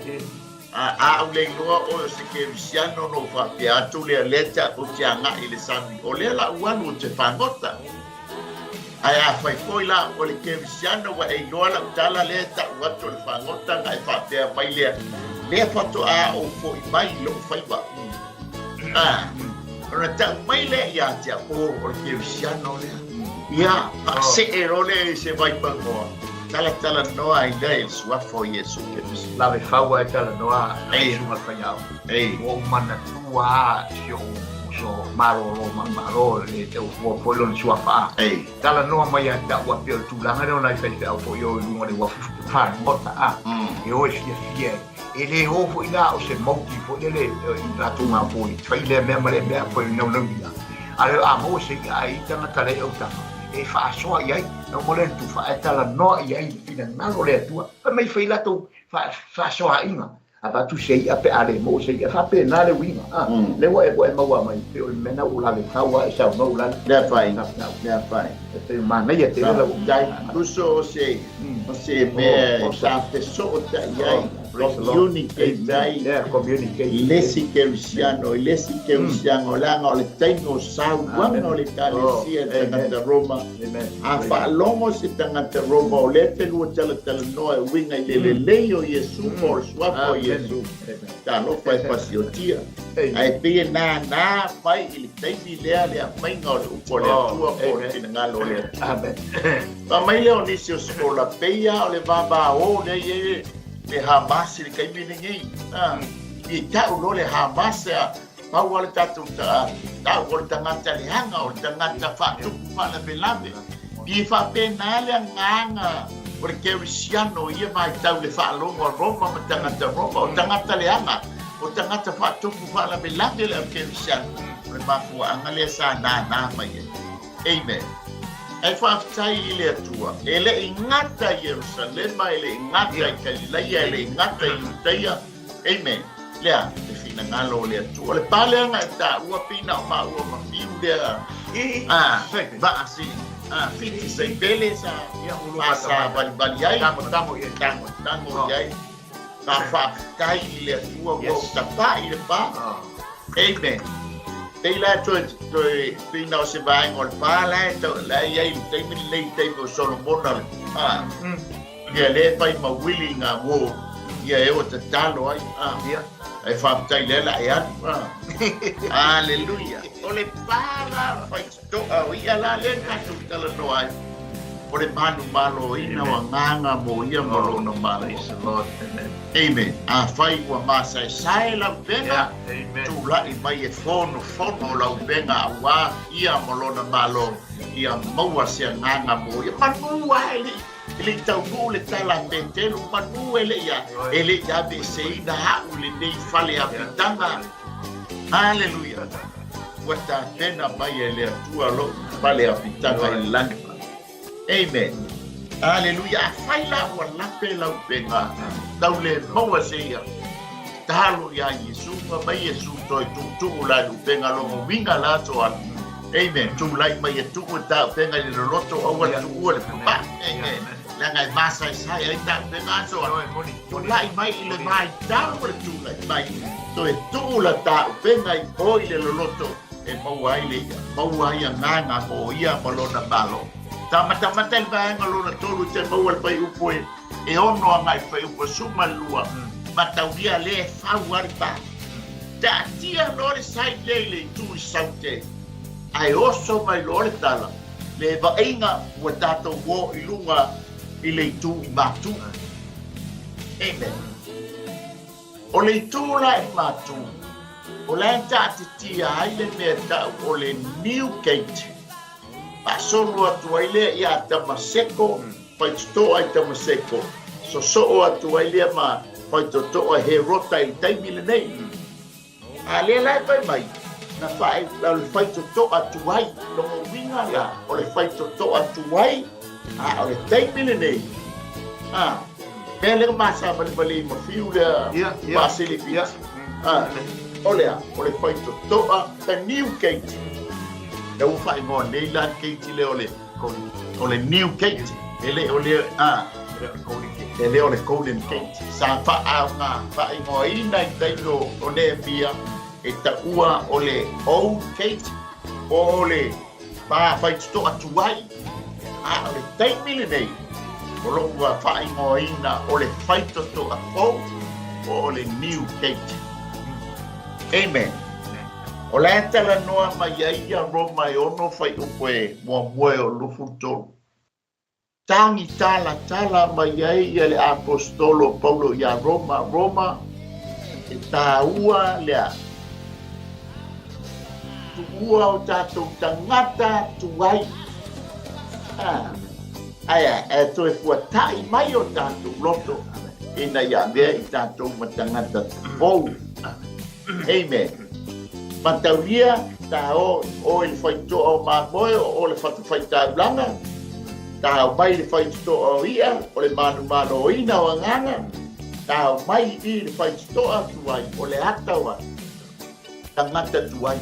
Speaker 1: a ou le iloa oe o se Kerisiano ona ou faapea atu lea, lea ou te agai i le sami, o lea la ou alu ou te fagota. Ae afai foi la o le Kerisiano ua e iloa lau tala lea e tau atu o le fagota ona e faapea mai lea, lea faatoa ou foi mai i lou faiva. A, ona tau mai lea ia te au, o, o le Kerisiano lea. Ia, faasee loa lea i se vaipanoa. Talatalanoa ai lea i le suafa o Iesu Keriso.
Speaker 2: Lave fau ae talanoa lau susuga i le faiaoga. Ua ou manatua lava si ou uso malolo manumalo le ua foi lona suafa. Talanoa mai ia te au a pei o le tulaga lea o nai faifeau foi o i luga o le uafu fagota a. E o e fiafia e le o foi la o se mauti foi lele i latou gafoi fai lea mea ma lea mea foi naunauina. A leo a maua se i'a ai tagata le autaga e faasoa i ai, na uma lea ona tufa ae talanoa i ai i le finagalo o le Atua. Fai mai fai latou faasoaaiga, avatu se i'a pe a le maua se i'a, faapena le uiga. A, lea ua e ua e maua mai, pei o le mea lena ua ou lave fau a e saunoa u lale.
Speaker 1: Lea fai, lea fai.
Speaker 2: E pei o manaia tele lau.
Speaker 1: Faafetai. Uso o se, o se mea e sa fesootai ai. Communicate ai le isi kerisiano i le isi kerisiano, leaga o le taimi o sauaga o le Ekalesia i le tagata Roma. A faalogo se tagata Roma o lea e felua talatalanoa e uiga i le lelei o Iesu ma o le suafa o Iesu, talofa e pasiotia. Ae pei e nānā mai i le taimi lea le aumaiga o le upu a le Atua po o le finagalo o le Atua. Fai mai lea o nisi o sikola, pei lava o le vavao lea e i ai le Hamas i le taimi lenei. I tau loa le Hamas, pau lava le tatou tau o le tagata leaga, o le tagata faatupu faalavelave. I faapena le agaga o le kerisiano i ia vaitau i le faalogo a Roma ma tagata Roma, o tagata leaga, o tagata faatupu faalavelave le au kerisiano. O le mafuaaga lea sa nānā mai ai. Amen. Ae faafetai i le Atua, e le i gata i Ierusalema, e le i gata i Kalilaia, e le i gata i Iutaia. Amen. Lea, le finagalo o le Atua. O le paleaga e taua pei na o maua ma fiu lea. Ah, vaa si ah, fiti saipele sa faasavalivali ai.
Speaker 2: Tango tango i ai.
Speaker 1: Tango tango i ai. Sa faafetai i le Atua ua ou tapaʻi i le pa. Amen. Pei la toe, toe, pei na o se vaega o le pa la e tau, la e i ai i le taimi lenei, i taimi o Solomona le, ah, ia lea e fai ma uili ngā wō, ia e o tatalo ai, ah, Ae faafetai lea la e alu, ah. Hallelujah. O le pa la fai To'a o ia la lea tatou talanoa ai, o le manumaloina o agaga mo ia ma lona Malo. Amen. Afai ua masaesae lau upega, tulai mai e fonofono lau upega auā ia ma lona Malo, ia maua se agaga mo ia. Manu a e le e le i taunuu le tala a Petelu, manu e le i a, e le i aveeseina a'u i lenei fale apitaga. Haleluia! Ua tapena mai e le Atua lou fale apitaga i le lagi. Amen. Haleluia! Afai la ua lape lau upega, tau le maua se ia, talo iā Iesu, fai mai Iesu toe tuutuu la i le upega logo uiga la aso alu. Amen. Tulai mai e tuu e ta upega i le loloto, aua le tuua le papaa. Amen. Leaga e masaesae ai ta upega aso alu. Tulai mai i le vaitau o le tulai mai, toe tuu la ta upega i o i le loloto e maua ai le ia, maua ai agaga mo ia ma lona Malo. Tamatamata i le vaega lona tolu i te maua le fuaiupu e e ono agai fuaiupu e 12, mataulia lea e fau lava le pa. Taatia loa le sai lea i le itu i Saute, ae oso mai loa le tala, le vaaiga ua tatou o i luga i le itu i Matu. Amen. O le itu la i Matu, o la e taatitia ai le mea tau o le New Gate. Faasolo atu ai lea iā Tamaseko, faitotoa i Tamaseko, sosoo atu ai lea ma faitotoa Herota i le taimi lenei. A lea la e fai mai, na fai, o le faitotoa tuai, lona uiga la, o le faitotoa tuai, a o le taimi lenei, a, mea lea ma savalivali ma fiu lea, ma silipiti, a, o le a, o le faitotoa, the new gate. Lea ua faaigoa nei la le gate lea o le, o le new gate, e le o le, a, e le o le golden gate. Sa faaaoga faaigoaina i taimi o Nehemia e taua o le old gate po o le pa faitotoa tuai, a o le taimi lenei o lo o ua faaigoaina o le faitotoa fou po o le new gate. Amen. O la e talanoa mai ai ia Roma e ono fuaiupu e muamua e o 23. Tagitalatala mai ai ia le Aposetolo o Paulo iā Roma, Roma, e tāua lea tuua o tatou tagata tuai. Ae a, e toe fuataʻi mai o tatou loto ina ia avea i tatou ma tagata fou. Amen. Mataulia, ta o o i le faitotoa o mamoe, o o le fatafaitaulaga, ta ao mai le faitotoa o i'a, o le manumaloina o agaga, ta ao mai i le faitotoa tuai, o le ata o tagata tuai.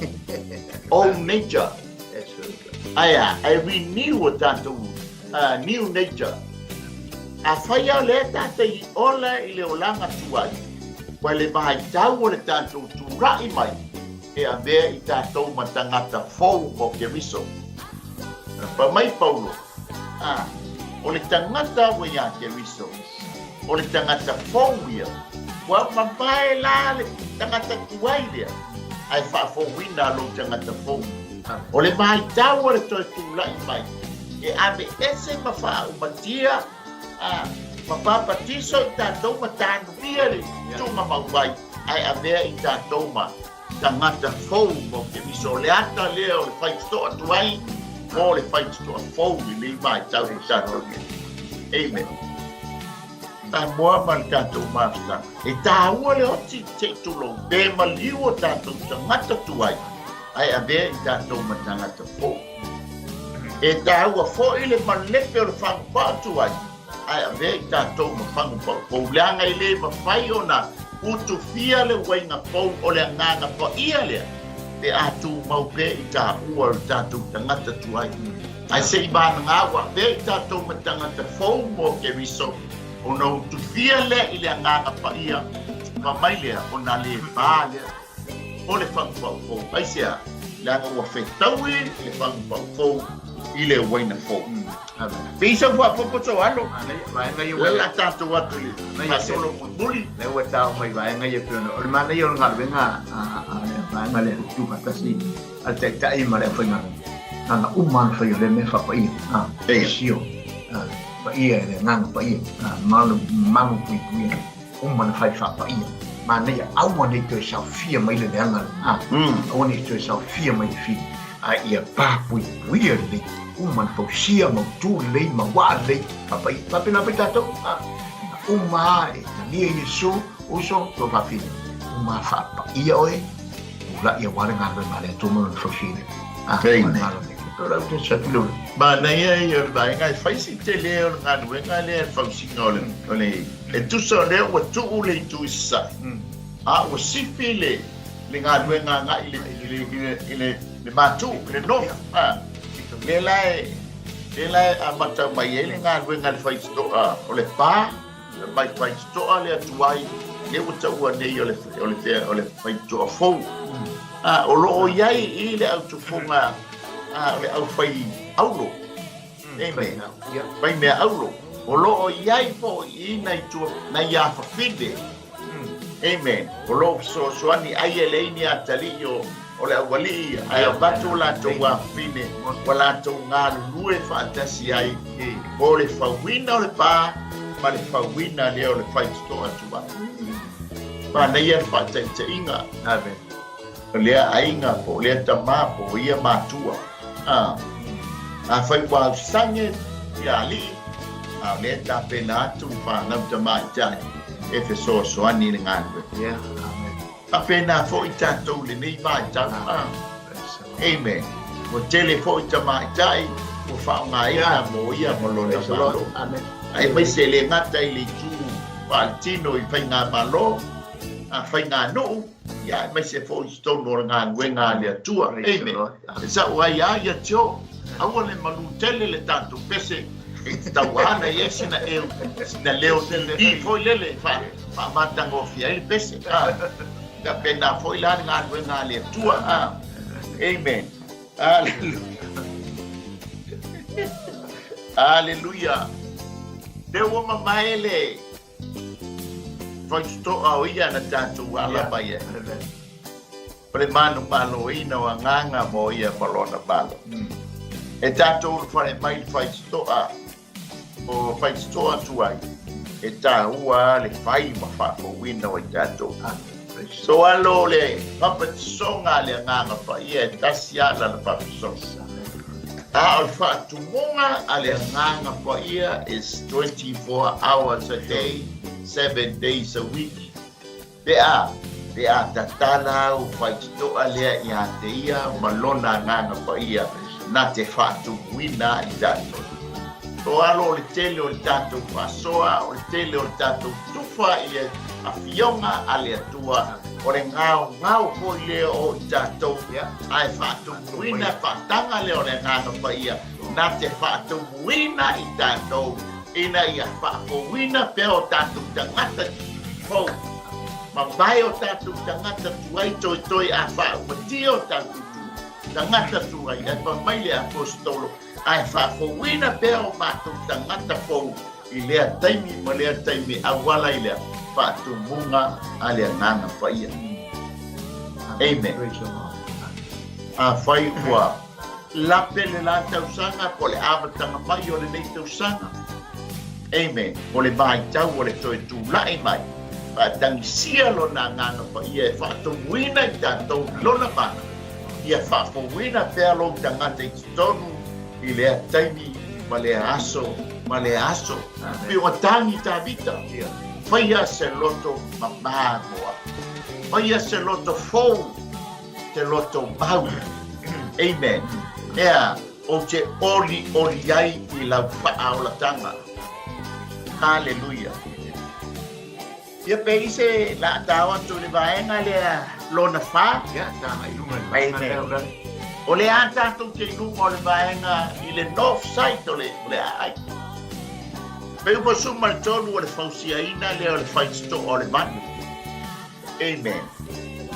Speaker 1: Old nature. Ae a, e renew o tatou new nature. Afai lava o lea tatou i ola i le olaga tuai, ua le vaitau o le tatou tula'i mai e avea i tatou ma tagata fou o Keriso. Fai mai Paulo, a, o le tagata ua iā Keriso, o le tagata fou ia, ua mavae la le tagata tuai lea, ae faafouina lou tagata fou. O le vaitau o le toe tula'i mai e ave ese ma faaumatia a ma papatiso i tatou ma tanuia le tuugamau ai, ae avea i tatou ma tagata fou mo Keriso. O le ata lea o le faitotoa tuai mo le faitotoa fou i lenei vaitau o tatou i ai. Amen. Samoa ma le tatou mafutaga. E tāua le oti se i tulou pe maliu o tatou tagata tuai, ae avea i tatou ma tagata fou. E tāua foi le malepe o le fagupao tuai, ae avea i tatou ma fagupao fou, leaga e le mafai ona utufia le uaiga fou o le agaga paia lea pe a tumau pea i tāua o le tatou tagata tuai. Ae se i vanaga ua avea i tatou ma tagata fou mo Keriso, ona utufia lea i le agaga paia, fa mai lea ona le pa lea o le fagupao fou. Aisea? Leaga ua fetaui le fagupao fou i le uaina fou. Pei sau faapopo sou alo. Lea la tatou atu i le faasolo mulimuli.
Speaker 2: Lea ua tau mai vaega ia pei ona o le manaia o le galuega a le vaega lea tuufaatasi a le taitai ma le aufaigaluega. Agaga uma na fai o lea mea faapaia. Sio. Paia e le agaga paia. Malu malu puipuia. Uma na fai faapaia. Manaia aua nei toe saofia mai le leaga. Aua nei toe saofia mai le fili. A ia papuipuia lelei. Uma na fausia mautu lelei ma uaa lelei. Faapaia. Faapena foi tatou. Uma e talia Iesu uso tou faafine. Uma faapaia oe. Ulaʻi aua le galuega a le Atua ma lona fausiaina.
Speaker 1: Amen. Manaia ia o le vaega e fai si tele o le galuega lea le fausiga o le o le e tusa o lea ua tuu le itu i sasae a ua sifi le le galuega agai i le i le i le i le le matu le north a lea la e lea la e amata mai ai le galuega le faitotoa o le pa mai faitotoa le atuai lea ua taua nei o le o le o le faitotoa fou a o lo o i ai i le autufoga a o le aufai aulo. Amen. Fai mea aulo. O lo o i ai foi i nai tua nai afafine. Amen. O lo o fesoasoani ai e leai ni atalii o o le aualii ae avatu o latou afafine ua latou galulue faatasi ai mo le fauina o le pa ma le fauina lea o le faitotoa atu ai. Manaia le faataitaiga.
Speaker 2: Amen.
Speaker 1: O lea aiga po o lea tama po o ia matua. A, afai ua ausage ia alii, a o lea e tapena atu le fanau tamaitai e fesoasoani i le galuega.
Speaker 2: Yeah, amen.
Speaker 1: Faapena foi tatou i lenei vaitau. A, amen. Ua tele foi tamaitai ua faaaogaina mo ia ma lona Malo.
Speaker 2: Amen.
Speaker 1: Aemaise e le gata i le itu faaletino i faigamalo, a faiganuu, ia aemaise foi i totonu o le galuega a le Atua. Amen. E sa'o ai a ia tio, aua le malu tele le tatou pese e te tauana i ai sina eu, sina leo i foi lele fa faamatagofie ai le pese. Ia pena foi la le galuega a le Atua. Amen. Hallelujah. Hallelujah. Lea ua mamae le faitotoa o ia na tatou ala mai ai. O le manumaloina o agaga mo ia ma lona Malo. E tatou ulufale mai i le faitotoa. O faititoa atu ai, e tāua le fai ma faafouina o i tatou. So alo le papatisoga a le Agaga Paia e tasi lava lana papatisoga. A o le faatumuga a le Agaga Paia is 24 hours a day, 7 days a week. Pe a, pe a tatala au faititoa lea ia te ia ma lona Agaga Paia na te faatumuina i tatou. So alo o le tele o le tatou faasoa, o le tele o le tatou tufa i le Afioga a le Atua, o le gaogao foi lea o i tatou, ae faatumuina faataga lea o le Agaga Paia na te faatumuina i tatou ina ia faafouina pea o tatou tagata fou, mavae o tatou tagata tuai toetoe a faaumatia o tatou tagata tuai, ae fai mai le Aposetolo, ae faafouina pea o matou tagata fou i lea taimi ma lea taimi auala i le faatumuga a le Agaga Paia. Amen. Afai ua lape le la tausaga po o le amataga mai o lenei tausaga. Amen. O le vaitau o le toe tulai mai, faatagisia Lona Agaga Paia e faatumuina i tatou i Lona mana, ia faafouina pea lou tagata i totonu i lea taimi ma lea aso ma lea aso. Pei ua tagi Tavita, faia se loto mamā mo au. Faia se loto fou, se loto mau. Amen. Ea, ou te olioli ai i lau faaolatanga. Haleluia. Ia pe i se la tao atu i le vaega lea lona fa.
Speaker 2: Ia, tāna i lunga i le vaega lea o le.
Speaker 1: O le a tātou te i lunga o le vaega i le north side o le, o le aai. Pe upa suma le tolu o le fausiaina lea o le faititoa o le manu. Amen.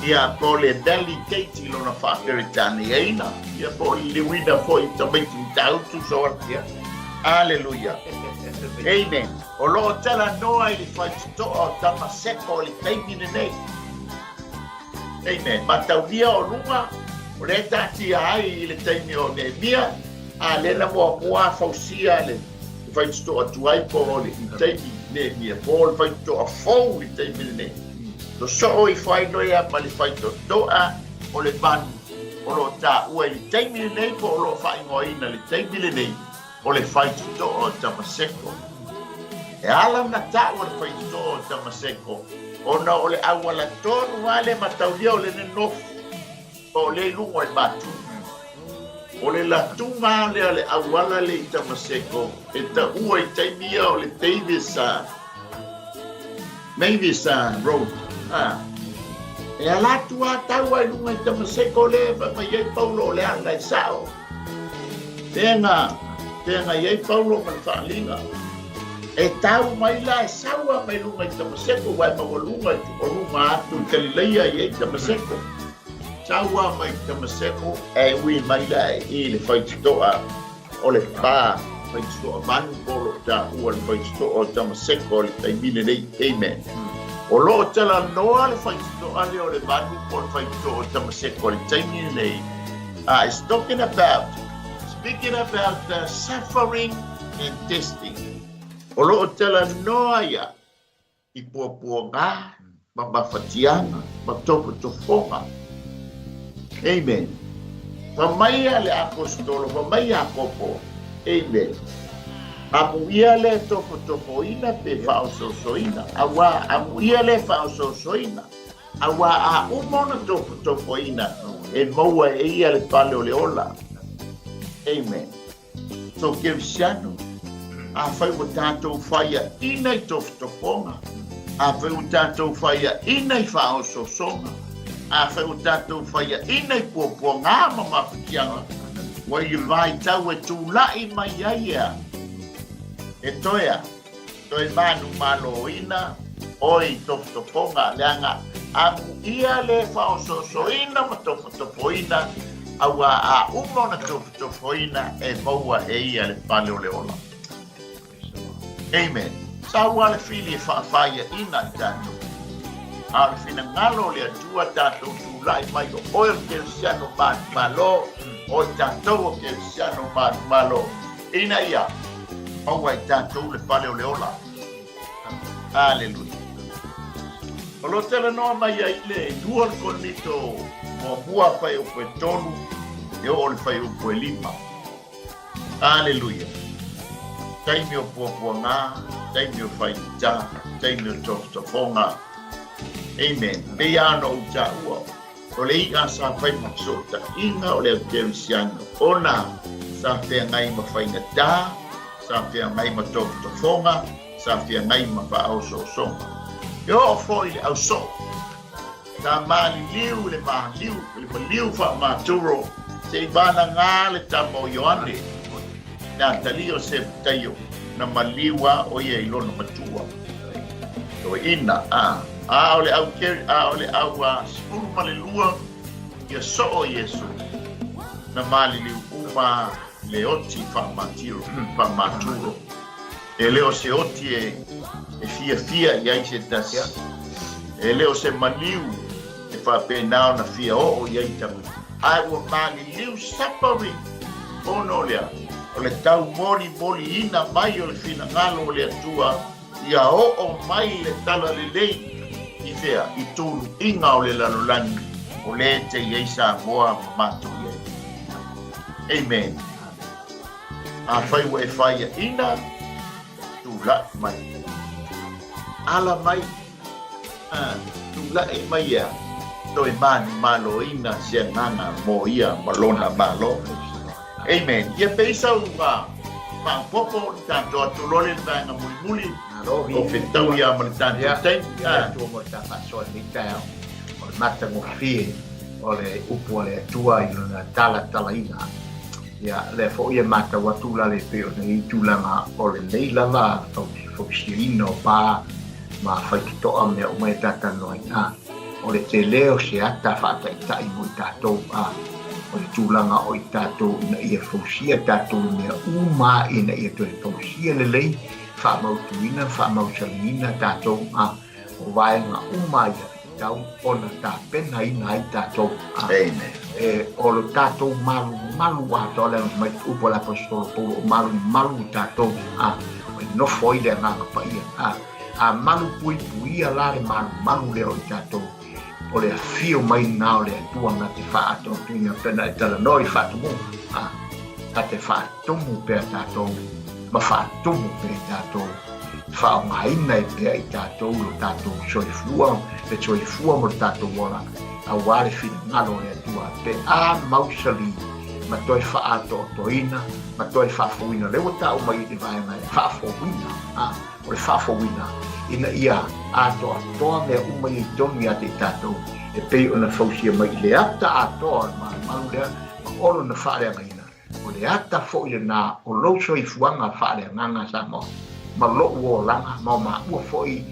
Speaker 1: Ia, po o le Valley Gate i lona faa-Peretaniaina, ia po o le liuina foi i tamaiti Matautu so Ia. Aleluia. Amen. O lo o talanoa i le faititoa o Tamaseko i le taimi lenei. Amen. Mataulia o luga, o lea e taatia ai i le taimi o Nehemia, a lea na muamua fausia le faititoa tuai po o le taimi Nehemia, po o le faititoa fou i le taimi lenei. Sosoo ifo ai loa ma le faitotoa o le manu o lo o taua i le taimi lenei po o lo o faaigoaina i le taimi lenei o le faitotoa o Tamaseko. E ala ona taua le faitotoa o Tamaseko ona o le auala tonu lava lea mataulia o le nonofo po o lea i luga o le matu. O le latuga lea o le auala lea i Tamaseko e taua i taimi ia o le Davis Mavis Road. E ala atu lava tau ai luga i Tamaseko lea e fai mai ai Paulo o le ala e sao. Pea feagai ai Paulo ma le faaaliga. E tau mai la e sau lava mai luga i Tamaseko, aua e maualuga i o luga atu i Kalileia i ai Tamaseko. Sau lava mai Tamaseko, ae ui mai la i le faititoa o le pa, faititoa manu po o lo o taua le faititoa o Tamaseko i le taimi lenei. Amen. O lo o talanoa le faititoa lea o le manu po o le faititoa o Tamaseko i le taimi lenei. It's talking about, speaking about the suffering and testing. O lo o talanoa ia i puapuaga ma mafatiaga ma tofotofoga. Amen. Fai mai le Aposetolo, fai mai Iakopo. Amen. Amuia le tofotofoina pe faaosoosoina, auā amuia le faaosoosoina, auā a uma ona tofotofoina, e maua e ia le pale o le ola. Amen. So Kerisiano, afai ua tatou faiaina i tofotofoga, afai ua tatou faiaina i faaosoosoga, afai ua tatou faiaina i puapuaga ma mafatiaga, ua i le vaitau e tulai mai ai ea, e toe a, toe manumaloina oe i tofotofoga, leaga amuia le faaosoosoina ma tofotofoina, auā a uma ona tofotofoina e maua e ia le pale o le ola. Amen. Sau lava le fili e faafaiaina i tatou. A o le finagalo o le Atua tatou tulai mai o oe o le Kerisiano manumalo, o i tatou o Kerisiano manumalo, ina ia. Maua i tatou le pale o le ola. Aleluia. O lo talanoa mai ai le 2 Korinito 1 fuaiupu e 3 e oo i le fuaiupu e 5. Aleluia. Taimi o puapuaga, taimi o faigata, taimi o tofotofoga. Amen. Pei lava ona ou taua, o le i'a sa fai ma fesootaiga o le au kerisiano, ona sa feagai ma faigata, sa feagai ma tofotofoga, sa feagai ma faaosoosoga. E oo foi i le ausoo, sa maliliu le maliu, le maliu faamaturo, se i valaga le tama o Ioane, le atalii o Sebetaio, na maliu lava o ia i lona matua. Toeaina, a, a o le au a o le au a 12 ia soo Iesu, na maliliu uma le oti faamatiro, faamaturo. E le o se oti e fiafia i ai se tasi. E le o se maliu e faapena ona fia oo i ai tagata. Ae ua maliliu suffering ona o le a? O le taumolimoliina mai o le finagalo o le Atua ia oo mai le talalelei i fea? I tuluiga o le lalolagi o lea e te i ai Samoa ma matou i ai. Amen. Afai ua e faiaina, tulai mai. Ala mai, tulai mai ia, toe manumaloina se agaga mo ia ma lona Malo. Amen. Ia pei sau faaopoopo le tatou atu loa le vaega mulimuli o fetau ia ma le tatou taimi.
Speaker 2: Ia le Atua mo le ta faasoa i lenei taeao, o le matagofie o le upu a le Atua i lona talatalaina. Ia, lea foi e matau atu la le pei ona i ai tulaga o lenei lava fausiaina o pa ma faitotoa mea uma e talanoa ai, a o le tele o se ata faataitai mo i tatou, a o le tulaga o i tatou ina ia fausia tatou i mea uma ina ia toe fausia lelei, faamautuina, faamausaliina tatou, a o vaega uma ia e tatau ona tapenaina ai tatou.
Speaker 1: Amen.
Speaker 2: E, o lo tatou malumalu atoa le mai upu a le aposetolo Paulo, o malumalu tatou, a o e nofo ai le Agaga Paia, a malu puipuia la le malumalu lea o i tatou, o le afio mai lena o le Atua na te faaatoatoina pena e talanoa i faatumuga, a na te faatumu pea tatou ma faatumu pea i tatou, faaaogaina ai pea i tatou lo tatou soifua, le soifua mo le tatou ola, auā le finagalo o le Atua, pe a mausali ma toe faaatoatoina ma toe faafouina. Lea ua tau mai i le vaega e faafouina, a o le faafouina ina ia atoatoa mea uma ia i totonu ia te i tatou, e pei ona fausia mai i le ata atoa o le malumalu lea ma o lona faaleagaina. O le ata foi lena o lou soifuaga faaleagaga Samoa, ma lou olaga ma o maua foi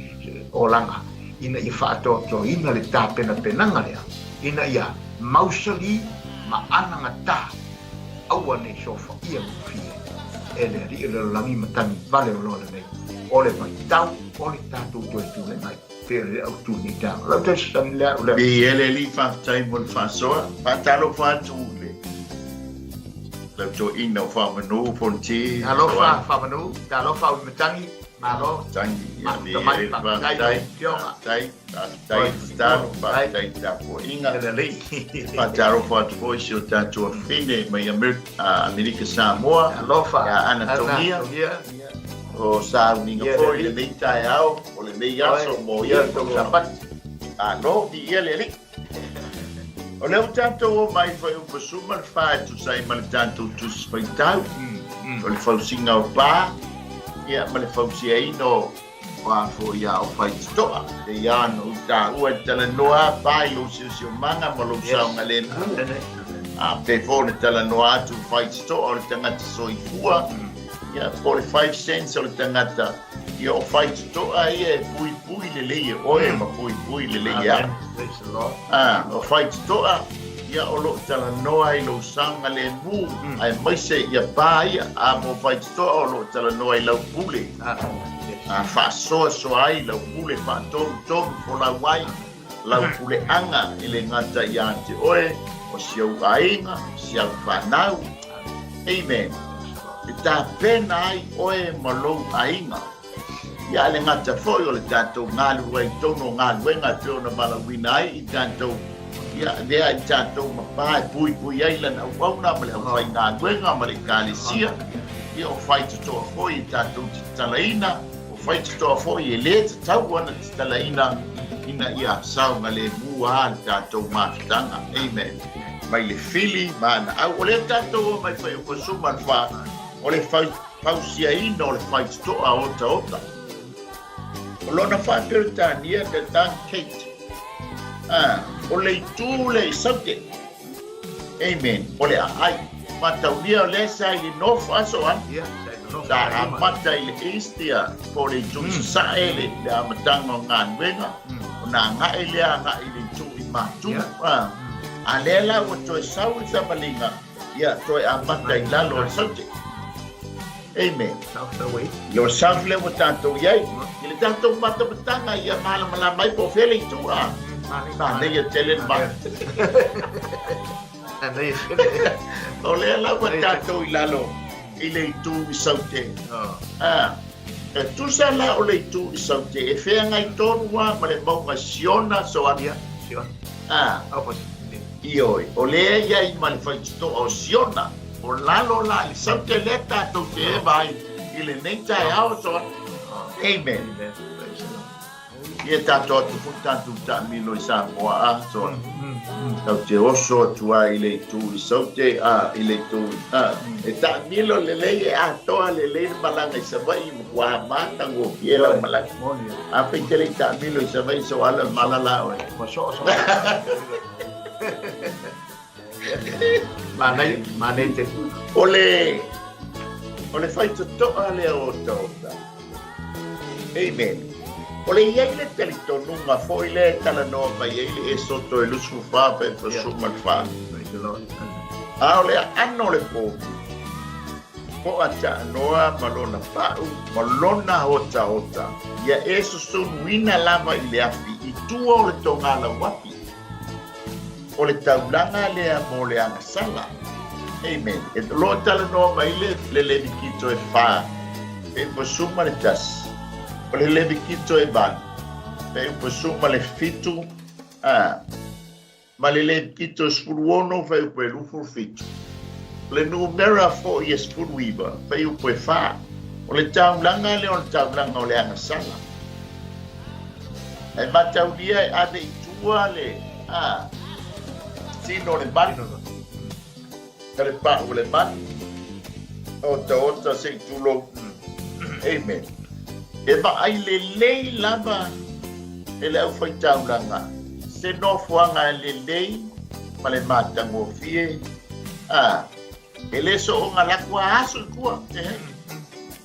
Speaker 2: olaga, ina ia faatoatoaina le tapenapenaga lea, ina ia mausali ma anagata, aua ne i sofaia gofie e le Alii o le lalolagi matagi vale o loa lenei, o le vaitau o le tatou toe tulai mai pei o le autu lenei taeao. Lau toe sasani lea au lea.
Speaker 1: Viia le Alii, faafetai mo le faasoa. Faatalofa atu i le lau toeaina o Faamanu Fonti.
Speaker 2: Talofa Faamanu, talofa Uimatagi, malo.
Speaker 1: Tangi, ia viia le faafetai. Faafetai, faafetai tatalo, faafetai tapuaiga. Faatalofa atu foi si o tatou afine mai Amerika Samoa.
Speaker 2: Alofa.
Speaker 1: Ia Ana Togia. O sauniga foi i lenei taeao, o lenei aso mo ia
Speaker 2: sapati.
Speaker 1: Malo, viia le Alii. O lea ua tatou o mai foi upu suma le fa e tusa ai ma le tatou tusi faitau. O le fausiga o pa, ia ma le fausiaina o a foi a o faitotoa. E ia ona ou taua e talanoa pa i lou siosiomaga ma lou saogalemu. A pe foi ona talanoa atu faitotoa o le tagata soifua, ia po o le 5 cents o le tagata, ia o faitotoa ia e puipui lelei e oe ma puipui lelei e au. A, o faitotoa, ia o loo talanoa i lou saogalemu, aemaise ia pa ia, a mo faitotoa o loo talanoa i lau pule. A faasoasoa ai lau pule faatolutolu folau ai lau puleaga e le gata ia te oe, o si ou aiga, si au fanau. Amen. E tapena ai oe ma lou aiga. Ia le gata foi o le tatou galulue ai i totonu o galuega e pei ona valaauina ai i tatou, ia avea i tatou ma pa e puipui ai lana auauna ma le aufaigaluega ma le Ekalesia. Ia o faitotoa foi e tatou te tatalaina, o faitotoa foi e lē tatau ona tatalaina ina ia saogalemu a le tatou mafutaga. Amen. Mai le fili ma ana au. O lea tatou o mai Fuaiupu 14, o le fausiaina o le faitotoa otaota. O lona faa-Peretania The Dung Kate. Ah, o le itu lea i Saute. Amen. O le aai. Mataulia o lea sa i le North aso a.
Speaker 2: Ia, sa i le North.
Speaker 1: Sa amata i le East ia, po o le itu i Sasae le, le amataga o galuega. Ona agai lea agai i le itu i Matu. Ah. A lea la ua toe sau le savaliga, ia toe amata i lalo o le Saute. Amen.
Speaker 2: South away.
Speaker 1: Yo South lea ua tatou i ai. I le tatou matamataga ia malamalama ai po o fea le itu a. Manaia tele le ma.
Speaker 2: Manaia tele.
Speaker 1: O lea la ua tatou i lalo i le itu i Saute. Ah. E tusa la o le itu i Saute e feagai tonu lava ma le mauga Siona Soani.
Speaker 2: Ia, Siona.
Speaker 1: Ah.
Speaker 2: Opposite.
Speaker 1: Ioe, o lea e i ai ma le faitotoa o Siona. O lalo la i le Saute lea tatou te eva ai i lenei taeao Soani. Amen.
Speaker 2: Amen. Praise the Lord.
Speaker 1: Ia tatou atu foi tatou taamilo i Samoa a Soani. Tau te oso atu ai i le itu i Saute a i le itu a e taamilo lelei e atoa lelei le malaga i Savaii ma ua matagofie lau malaga.
Speaker 2: Moni.
Speaker 1: Afai te le i taamilo i Savaii so ala mala la oe.
Speaker 2: Ua soo soo. Manaia, manaia tele.
Speaker 1: O le o le faitotoa lea o otaota. Amen. O le i ai le talitonuga foi lea e talanoa mai ai le Esoto e 24 pe 14.
Speaker 2: Praise the Lord.
Speaker 1: A o le aano o le povi, po'a taanoa ma lona pa'u ma lona otaota, ia e susunuina lava i le afi i tua o le togalau afi. O le taulaga lea mo le agasala. Amen. E loa talanoa mai le, le Levikito e 4, pe upa ma le 1. O le Levikito e 8, pe upa ma le 7, a, ma le Levikito e 16, fe upa e 27. O le numera foi e 19, fe upa e 4. O le taulaga lea o le taulaga o le agasala. E mataulia e ave i tua le a, tino o le manu, ka le pa'u o le manu, otaota se i tulou. Amen. E vaai lelei lava e le aufaitaulaga se nofoaga lelei ma le matagofie a e le so'oga laku a aso i tua e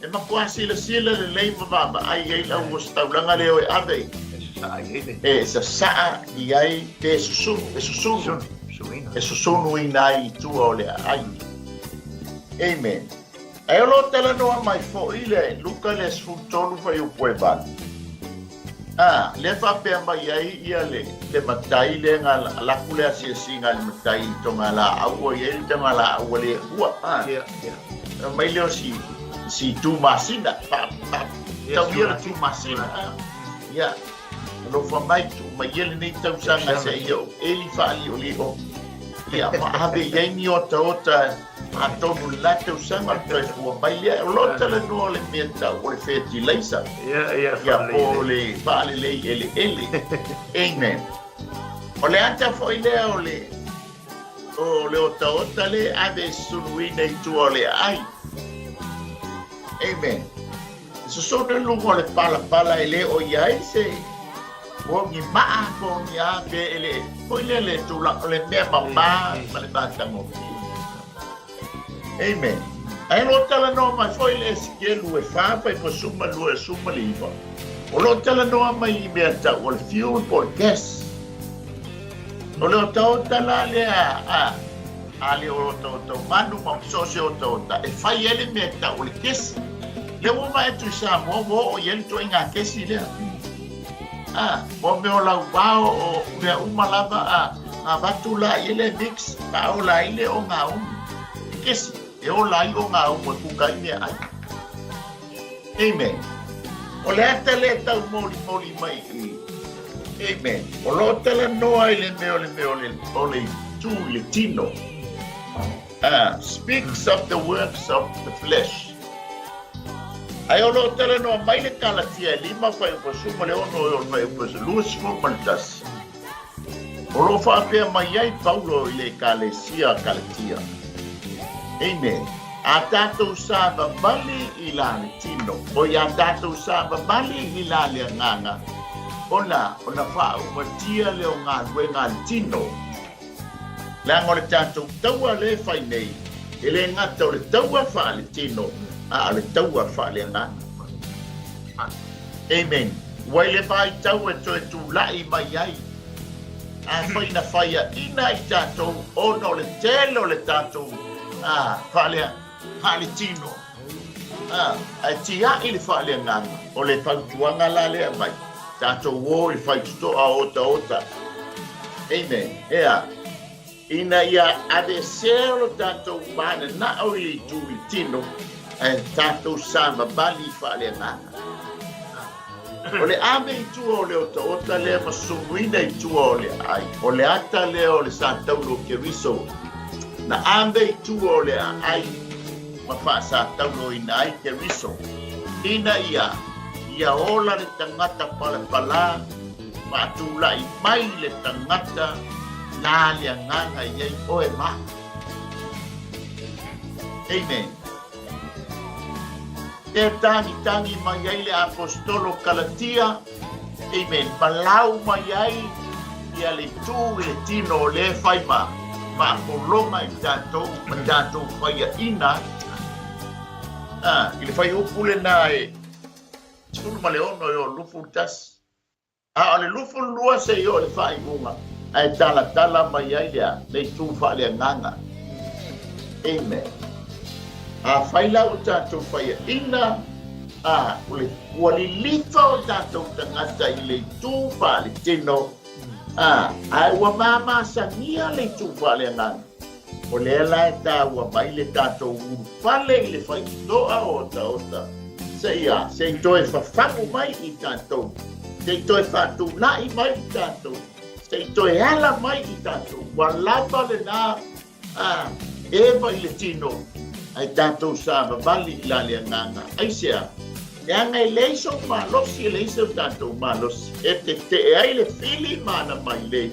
Speaker 1: e matua silasila lelei ma vaavaai ai le auositaulaga lea o e ave
Speaker 2: E sasaa i ai le.
Speaker 1: e sasaa i ai pe susunu e susunu
Speaker 2: Susuina.
Speaker 1: e susunuina ai i tua o le aai. Amen. Ae o lo talanoa mai foi le Luka le 13 fuaiupu e 8. Ah, lea faapea mai ai ia le, le matai lea nga laku le asiasiga a le matai i toga laau ua i ai le toga laau ua le ua. Ah,
Speaker 2: Ia, ia.
Speaker 1: mai lea o si, si tu masina. Pa, pa,
Speaker 2: Ia,
Speaker 1: tau ia le
Speaker 2: tu
Speaker 1: tu masina. Ah, ia. Alofa mai tu mai ia lenei tausaga se ia o eli faaliolio. Ia ma ave i ai ni otaota atonu le la tausaga le toe fua mai lea. O lo talanoa o le mea tau o le fertilizer.
Speaker 2: Ia, ia,
Speaker 1: Ia po o
Speaker 2: faalelei.
Speaker 1: le faalelei eleele. Amen. O le ata foi lea o le o le otaota le ave e sunuina i tua o le aai. Amen. Susunu i luga o le palapala e le o i ai se po ni maa po ni a pe e le foi lea le tulaga o le mea mamā ma le matagofie. Amen. Ae o lo talanoa mai foi le Esekielu e 4 fai po suma lua suma le iva. O lo talanoa mai i mea tau o le fuel po o le gas. O le otaota la lea a a le otaota o manu ma so o se otaota e fai ai le mea tau o le kesi. Le ua vaai atu i Samoa ua oo i ai le ituaiga kesi lea. Ah, mo mea o lauvao o mea uma lava a avatu la i le mix paola ai le o ngā umi. Kesi. E ola ai ogaumu e kuka ai meaai. Amen. O le ata lea e taumolimoli mai i i. Amen. O lo o talanoa i le mea o le mea o le, o le itu i le tino. Speaks of the works of the flesh. Ae o lo o talanoa mai le Kalatia e 5 fuaiupu 16 e oo i le fuaiupu 21. O lo o faapea mai ai Paulo i le Ekalesia Kalatia, Amen. A tatou savavali i la le tino, oi a tatou savavali i la le agaga, ona, ona faaumatia lea o galuega a le tino. Leaga o le tatou taua lea e fai nei, e le gata o le taua faale-tino, a o le taua faale-agaga. Amen. Ua i le vaitau e toe tulai mai ai, afai na faiaina i tatou ona o le tele o le tatou faale-tino, ae tiai le faale-agaga. O le fautuaga la lea mai, tatou o i le faitotoa otaota. Amen. Ea, ina ia aveesea lo tatou mananao i le itu i le tino, ae tatou savavali faaleagaga. O le ave i tua o le otaota lea ma sumuina i tua o le aai, o le ata lea o le sataulo o Keriso, na ave i tua o le aai ma faasatauloina ai Keriso, ina ia ia ola le tagata palapala, faatulai mai le tagata la le agaga i ai oe ma. Amen. E tagitagi mai ai le Aposetolo Kalatia, amen, ma lau mai ai ia le itu i le tino o lea e fai ma faapologa i tatou ma tatou faiaina ai. Ah, i le fuaiupu lena e 16 e o 21. A o le 22 seia oo i le faaiuga, ae talatala mai ai le a? Le itu faaleagaga. Amen. Afai la ua tatou faiaina, a, o le, ua lilifa o tatou tagata i le itu faaletino, a, ae ua mamasagia le itu faaleagaga, o lea la e taua mai le tatou ulufale i le faitotoa o otaota, seia, se i toe fafagu mai i tatou, se i toe faatulai mai i tatou, se i toe ala mai i tatou, ua lava lena a, eva i le tino, ae tatou savavali i la le agaga. Aisea? Leaga e leai sou malosi, e leai so tatou malosi e tetee ai le fili ma ana mailei,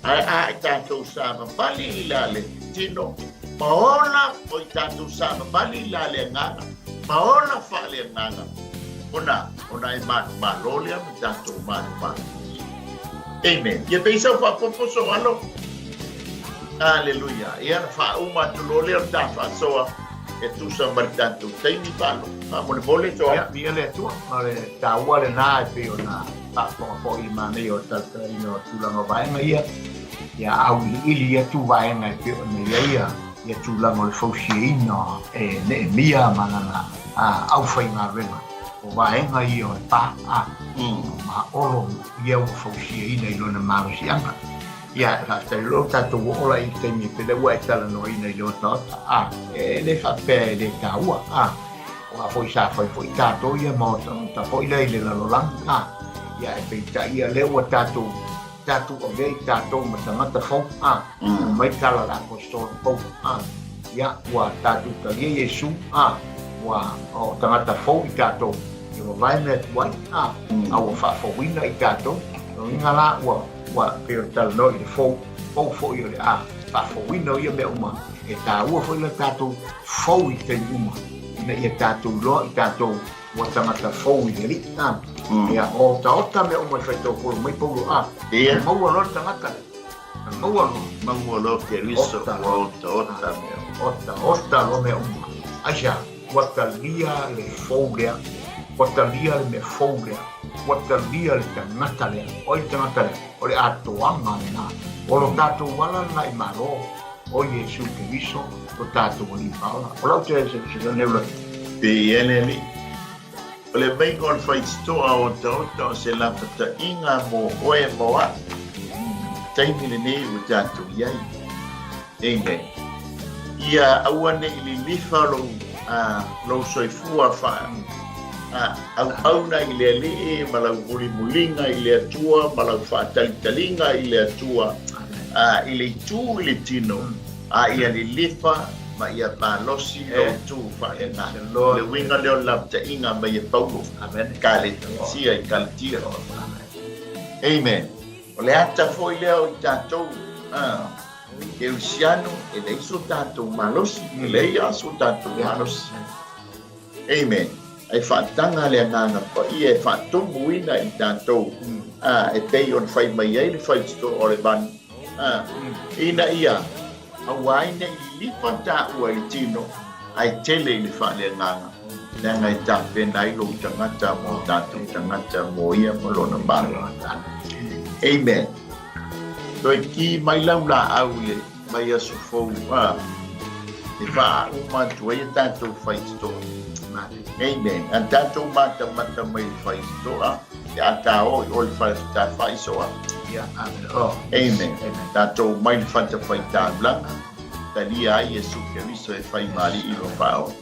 Speaker 1: ae a i tatou savavali i la le tino ma ola, o i tatou savavali i la le agaga ma ola faaleagaga, ona, ona e manumalo lea ma tatou manumalo. Amen. Ia pei sau faapopo sou alo. Aleluia. Ia na faauma atu loa lea o le ta faasoa e tusa ma le tatou taimi faalo. Faamolemole Joa.
Speaker 2: Ia, viia le Atua. O le taua lena e pei ona faafofoga foi i le manaia o le talatalaina o tulaga o vaega ia, ia auiliili ia tu vaega e pei ona i ai ia tulaga o le fausiaina e Neemia ma lana aufaigaluega o vaega ia o le pa, a, ma olo ia ua fausiaina i lona malosiaga. Ia, e faafetai loa tatou ua ola i le taimi e pele ua e talanoaina i le otaota, a, e le faapea e le taua, a, o a foi sa fai foi tatou ia ma otaota foi lea i le lalolagi, a, ia e peitai ia lea ua tatou, tatou avea i tatou ma tagata fou, a, mai tala le Aposetolo Paulo, a, ia, ua tatou talia Iesu, a, ua o tagata fou i tatou, ia mavae mea tuai, a, a ua faafouina i tatou, o lona uiga la ua Ua pei o le talanoa i le fou, fou foi o le a faafouina o ia mea uma, e taua foi le tatou fou i taimi uma, ina ia tatou iloa i tatou ua tagata fou i le Alii. A, ia otaota mea uma i faitau mai Paulo a,
Speaker 1: Ia.
Speaker 2: maua loa le tagata lea. Na maua loa.
Speaker 1: Maua loa Keriso, ua otaota mea uma.
Speaker 2: Otaota loa mea uma. Aisea? Ua talia le fou lea, ua talia le mea fou lea, ua talia le tagata lea. O ai le tagata lea? O le atoaga lena. O lo tatou ala lena i Malo, o Iesu Keriso, lo tatou Alii Faaola. O lau te se
Speaker 1: Pe le Alii. O le maiga o le faitotoa otaota o se lapataiga mo oe mo a'u. Taimi lenei ua tatou i ai. Amen. Ia aua nei lilifa lou soifua auauna i le Alii ma lau mulimuliga i le Atua ma lau faatalitaliga i le Atua i le itu i le tino, a ia lilifa ma ia malosi lou tu faaleagaga. O le uiga lea o le lapataiga mai e Paulo Ekalesia i Kalatia. Amen. O le ata foi lea o i tatou Kerisiano, e leai so tatou malosi, e leai lava so tatou malosi. Amen. Ae faataga le Agaga Paia e faatomuina i tatou, e pei ona fai mai ai le faititoa o le manu, ina ia aua ai ne i lilifa taua i le tino, ae tele i le faaleagaga, leaga e tapena ai lou tagata mo tatou tagata mo ia ma lona Malo. Amen. Toe ki mai lau laau i le vaiaso fou e faauma atu ai a tatou faitotoa. Amen. A tatou matamata mai le faitotoa, e a ta o i o le fale soa. Amen. Tatou mai le fatafaitaulaga, talia ai Iesu Keriso e fai maali'i ma faaola.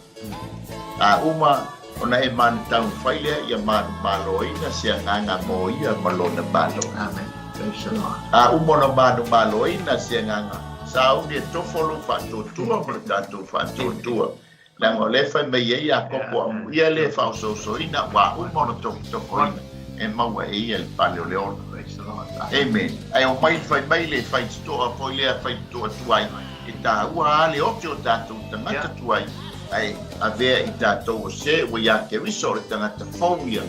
Speaker 1: A uma ona e manutaumafai lea ia manumaloina se agaga mo ia ma lona Malo.
Speaker 2: Amen. Praise the Lord.
Speaker 1: A uma ona manumaloina se agaga, sauni e tofo lou faatuatua ma le tatou faatuatua. Leaga o lea e fai mai ai Iakopo, amuia le faaosoosoina, ua uma ona tofotofoina e maua e ia le pale o le ola.
Speaker 2: Praise the Lord.
Speaker 1: Amen. Ae omai fai mai le faitotoa foi lea faitotoa tuai, e taua lava le ote o tatou tagata tuai, ae avea i tatou o se ua iā Keriso o le tagata fou ia,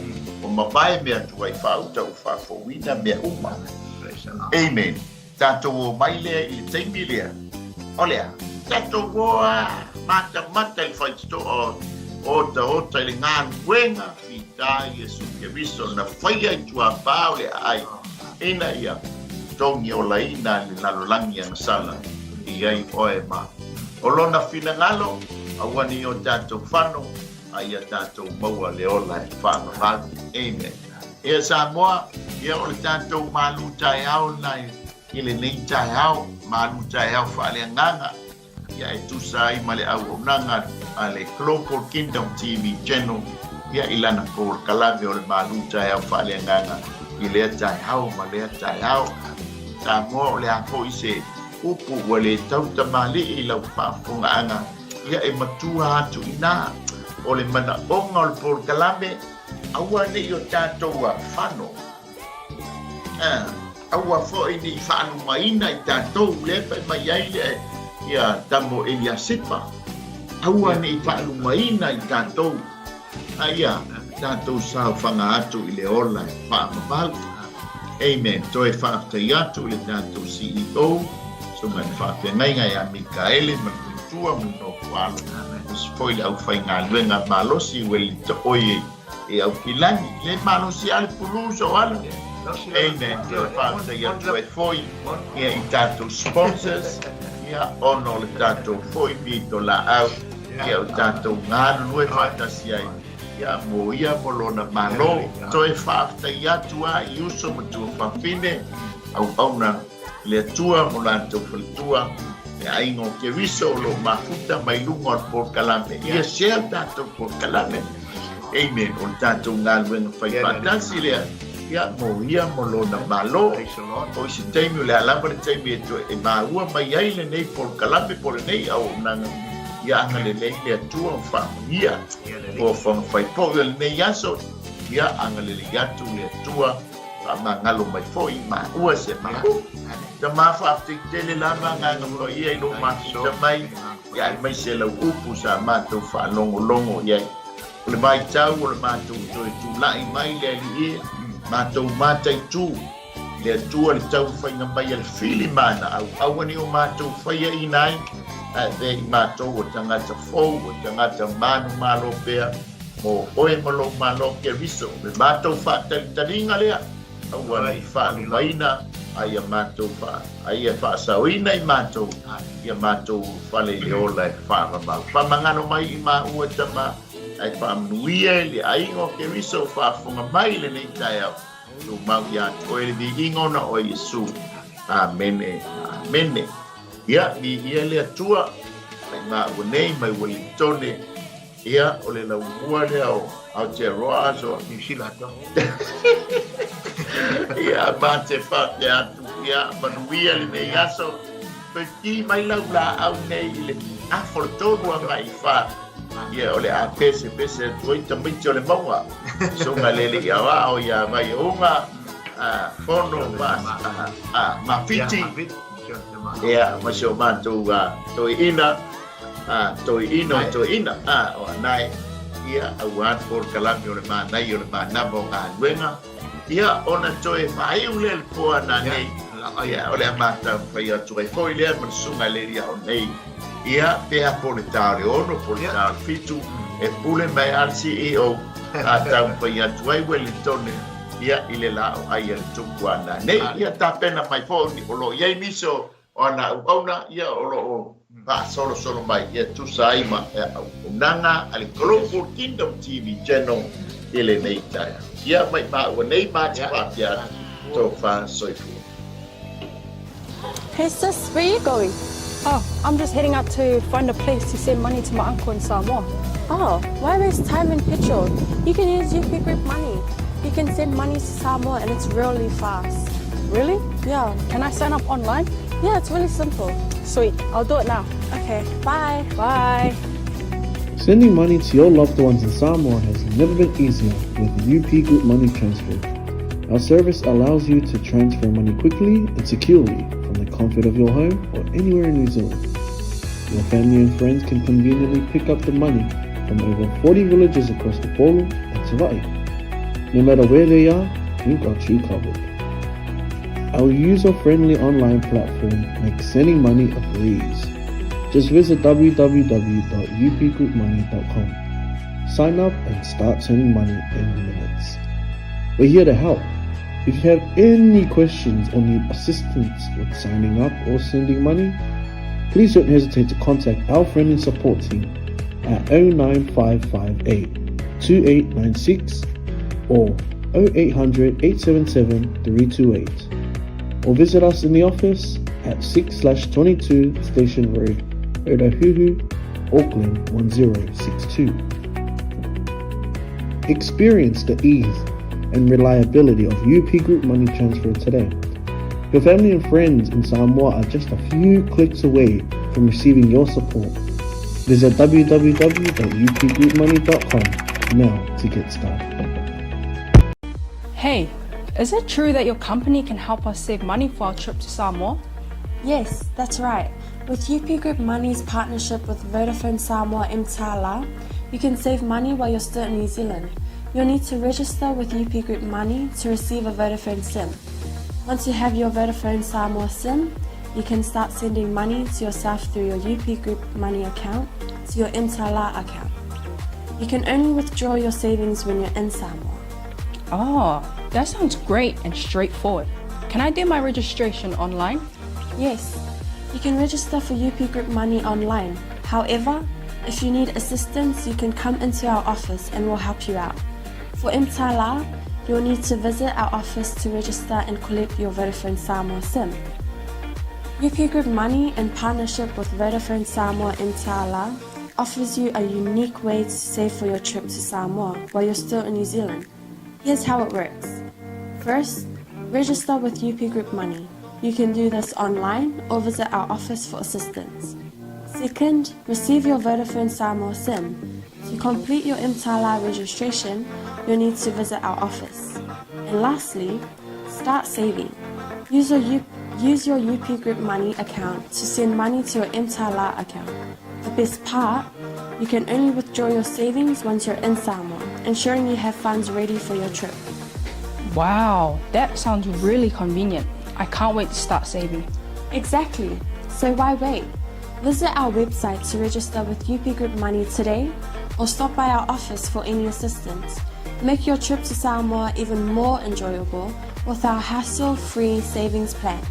Speaker 1: ua mavae mea tuai faauta ua faafouina mea uma. Amen. Tatou omai lea i le taimi lea, o le a? Tatou o a matamata i le faitotoa o otaota i le galuega fita Iesu Keriso na faia i tuapā o le aai, ina ia togi olaina le lalolagi agasala i ai oe ma o lona finagalo, aua ne i o tatou fano, a ia tatou maua le ola e faavavau. Amen. Ia Samoa, ia o le tatou malu taeao lena i lenei taeao, malu taeao faaleagaga, ia e tusa ai ma le auaunaga a le Global Kingdom TV Channel, ia i lana polokalame o le malu taeao faaleagaga i lea taeao ma lea taeao. Samoa, o le a foi se upu ua le tau tamalii i lau faafofogaaga, ia e matua atu i ina o le manaoga o le polokalame, aua ne i o tatou fano, aua foi ne i faalumaina i tatou lea fai mai ai le ia tamo Eliasipa, aua ne i faalumaina i tatou, a ia tatou saofaga atu i le ola e faavavau. Amen. Toe faafetai atu i le tatou CEO, susuga i le faafeagaiga ia Mikaele ma le faletua ma le nofo alo, aemaise foi le aufaigaluega malosi ua litaoi e Aukilani. Le malosi lava le pulu so ala. Amen. Toe faafetai atu ai foi ia i tatou sponsors, ia ona o le tatou foi pito laau, ia o tatou galulue faatasi ai, ia mo ia mo lona Malo. Toe faafetai atu a i uso ma tuafafine, auauna le Atua mo latou faletua, le aiga o Keriso o lo o mafuta mai luga o le polokalame. Ia share le tatou polokalame. Amen. O le tatou galuega fai faatasi lea, ia mo ia mo lona Malo. O i se taimi, o le a lava le taimi e toe e maua mai ai lenei polokalame po o lenei auaunaga, ia agalelei le Atua ma faamanuia. Fuafuaga fai poʻi o lenei aso, ia agalelei atu le Atua, faamagalo mai foi i maua se mahu. Tama faafetai tele lava agaga paia i lou mafuta mai, ia aemaise lau upu sa matou faalogologo i ai. O le vaitau o le matou toe tulai mai le Alii e, matou mataitu le Atua le taumafaiga mai a le fili mana au, aua ne i o matou faiaina ai, ae avea i matou o tagata fou, o tagata manumalo pea, mo oe ma lou Malo Keriso. O le matou faatalitaliga lea, aua ne i faalumaina, a ia matou faa, a ia faasaoina i matou, ia matou ulufale i le ola e faavavau. Faamagalo mai i maua tama, ae faamanuia i le aiga o Keriso o faafofoga mai i lenei taeao. Tumau ia te oe le viiga ona oe Iesu. Amene, amene. Ia, viia le Atua. Mai maua nei mai Uelintone, ia, o le laumua lea o Aotearoa aso.
Speaker 2: Niu Sila atoa.
Speaker 1: Ia, ma te faapea atu, ia, manuia lenei aso. Toe ki mai lau laau nei i le afa o le 3 agai i 4. Ia, o le a pesepese atu ai tamaiti o le mauga. Susuga le alii aoao ia Vaiaunga, Fono ma, Mafiti. Ia, ma si o matou toeaina, toeaina o toeaina, o Anae, ia, aua le polokalame o le manaia o le manava o galuega, ia, ona toe faaiu lea i le po a nanei, ia, o le a matou fai atu ai foi lea ma le susuga i le alii ao nei, ia, pe a po le ta o le 6, po le ta o le 7, e pule mai lava le CEO, a taumafai atu ai Uelintone, ia, i le la o ai a le tupu a nanei. Ia, tapena mai foi o lo o i ai nisi o ana auauna, ia, o lo o faasolosolo mai, ia tusa ai ma auaunaga a le Global Kingdom TV Channel i lenei taeao. Ia, mai maua nei ma te faapea atu, tofa soifua.
Speaker 3: Hey sis, where are you going?
Speaker 4: Oh, I'm just heading out to find a place to send money to my uncle in Samoa.
Speaker 3: Oh, why waste time and petrol? You can use UP Group Money. You can send money to Samoa and it's really fast.
Speaker 4: Really?
Speaker 3: Yeah.
Speaker 4: Can I sign up online?
Speaker 3: Yeah, it's really simple.
Speaker 4: Sweet, I'll do it now.
Speaker 3: Okay, bye.
Speaker 4: Bye.
Speaker 5: Sending money to your loved ones in Samoa has never been easier with UP Group Money Transfer. Our service allows you to transfer money quickly and securely from the comfort of your home or anywhere in New Zealand. Your family and friends can conveniently pick up the money from over 40 villages across Upolu and Savaii. No matter where they are, we've got you covered. Our user-friendly online platform makes sending money a breeze. Just visit www.upgroupmoney.com. Sign up and start sending money in minutes. We're here to help. If you have any questions or need assistance with signing up or sending money, please don't hesitate to contact our friendly support team at 09558 2896 or 0800 877 328, or visit us in the office at 6/22 Station Road, Otahuhu, Auckland 1062. Experience the ease and reliability of UP Group Money Transfer today. Your family and friends in Samoa are just a few clicks away from receiving your support. Visit www.upgroupmoney.com now to get started.
Speaker 4: Hey, is it true that your company can help us save money for our trip to Samoa?
Speaker 3: Yes, that's right. With UP Group Money's partnership with Vodafone Samoa mTala, you can save money while you're still in New Zealand. You'll need to register with UP Group Money to receive a Vodafone SIM. Once you have your Vodafone Samoa SIM, you can start sending money to yourself through your UP Group Money account to your mTala account. You can only withdraw your savings when you're in Samoa.
Speaker 4: Oh, that sounds great and straightforward. Can I do my registration online?
Speaker 3: Yes, you can register for UP Group Money online. However, if you need assistance, you can come into our office and we'll help you out. For mTala, you'll need to visit our office to register and collect your Vodafone Samoa SIM. UP Group Money, in partnership with Vodafone Samoa mTala, offers you a unique way to save for your trip to Samoa while you're still in New Zealand. Here's how it works. First, register with UP Group Money. You can do this online or visit our office for assistance. Second, receive your Vodafone Samoa SIM. To complete your mTala registration, you'll need to visit our office. And lastly, start saving. Use your UP Group Money account to send money to your mTala account. The best part, you can only withdraw your savings once you're in Samoa, ensuring you have funds ready for your trip.
Speaker 4: Wow, that sounds really convenient. I can't wait to start saving.
Speaker 3: Exactly. So why wait? Visit our website to register with UP Group Money today or stop by our office for any assistance. Make your trip to Samoa even more enjoyable with our hassle-free savings plan.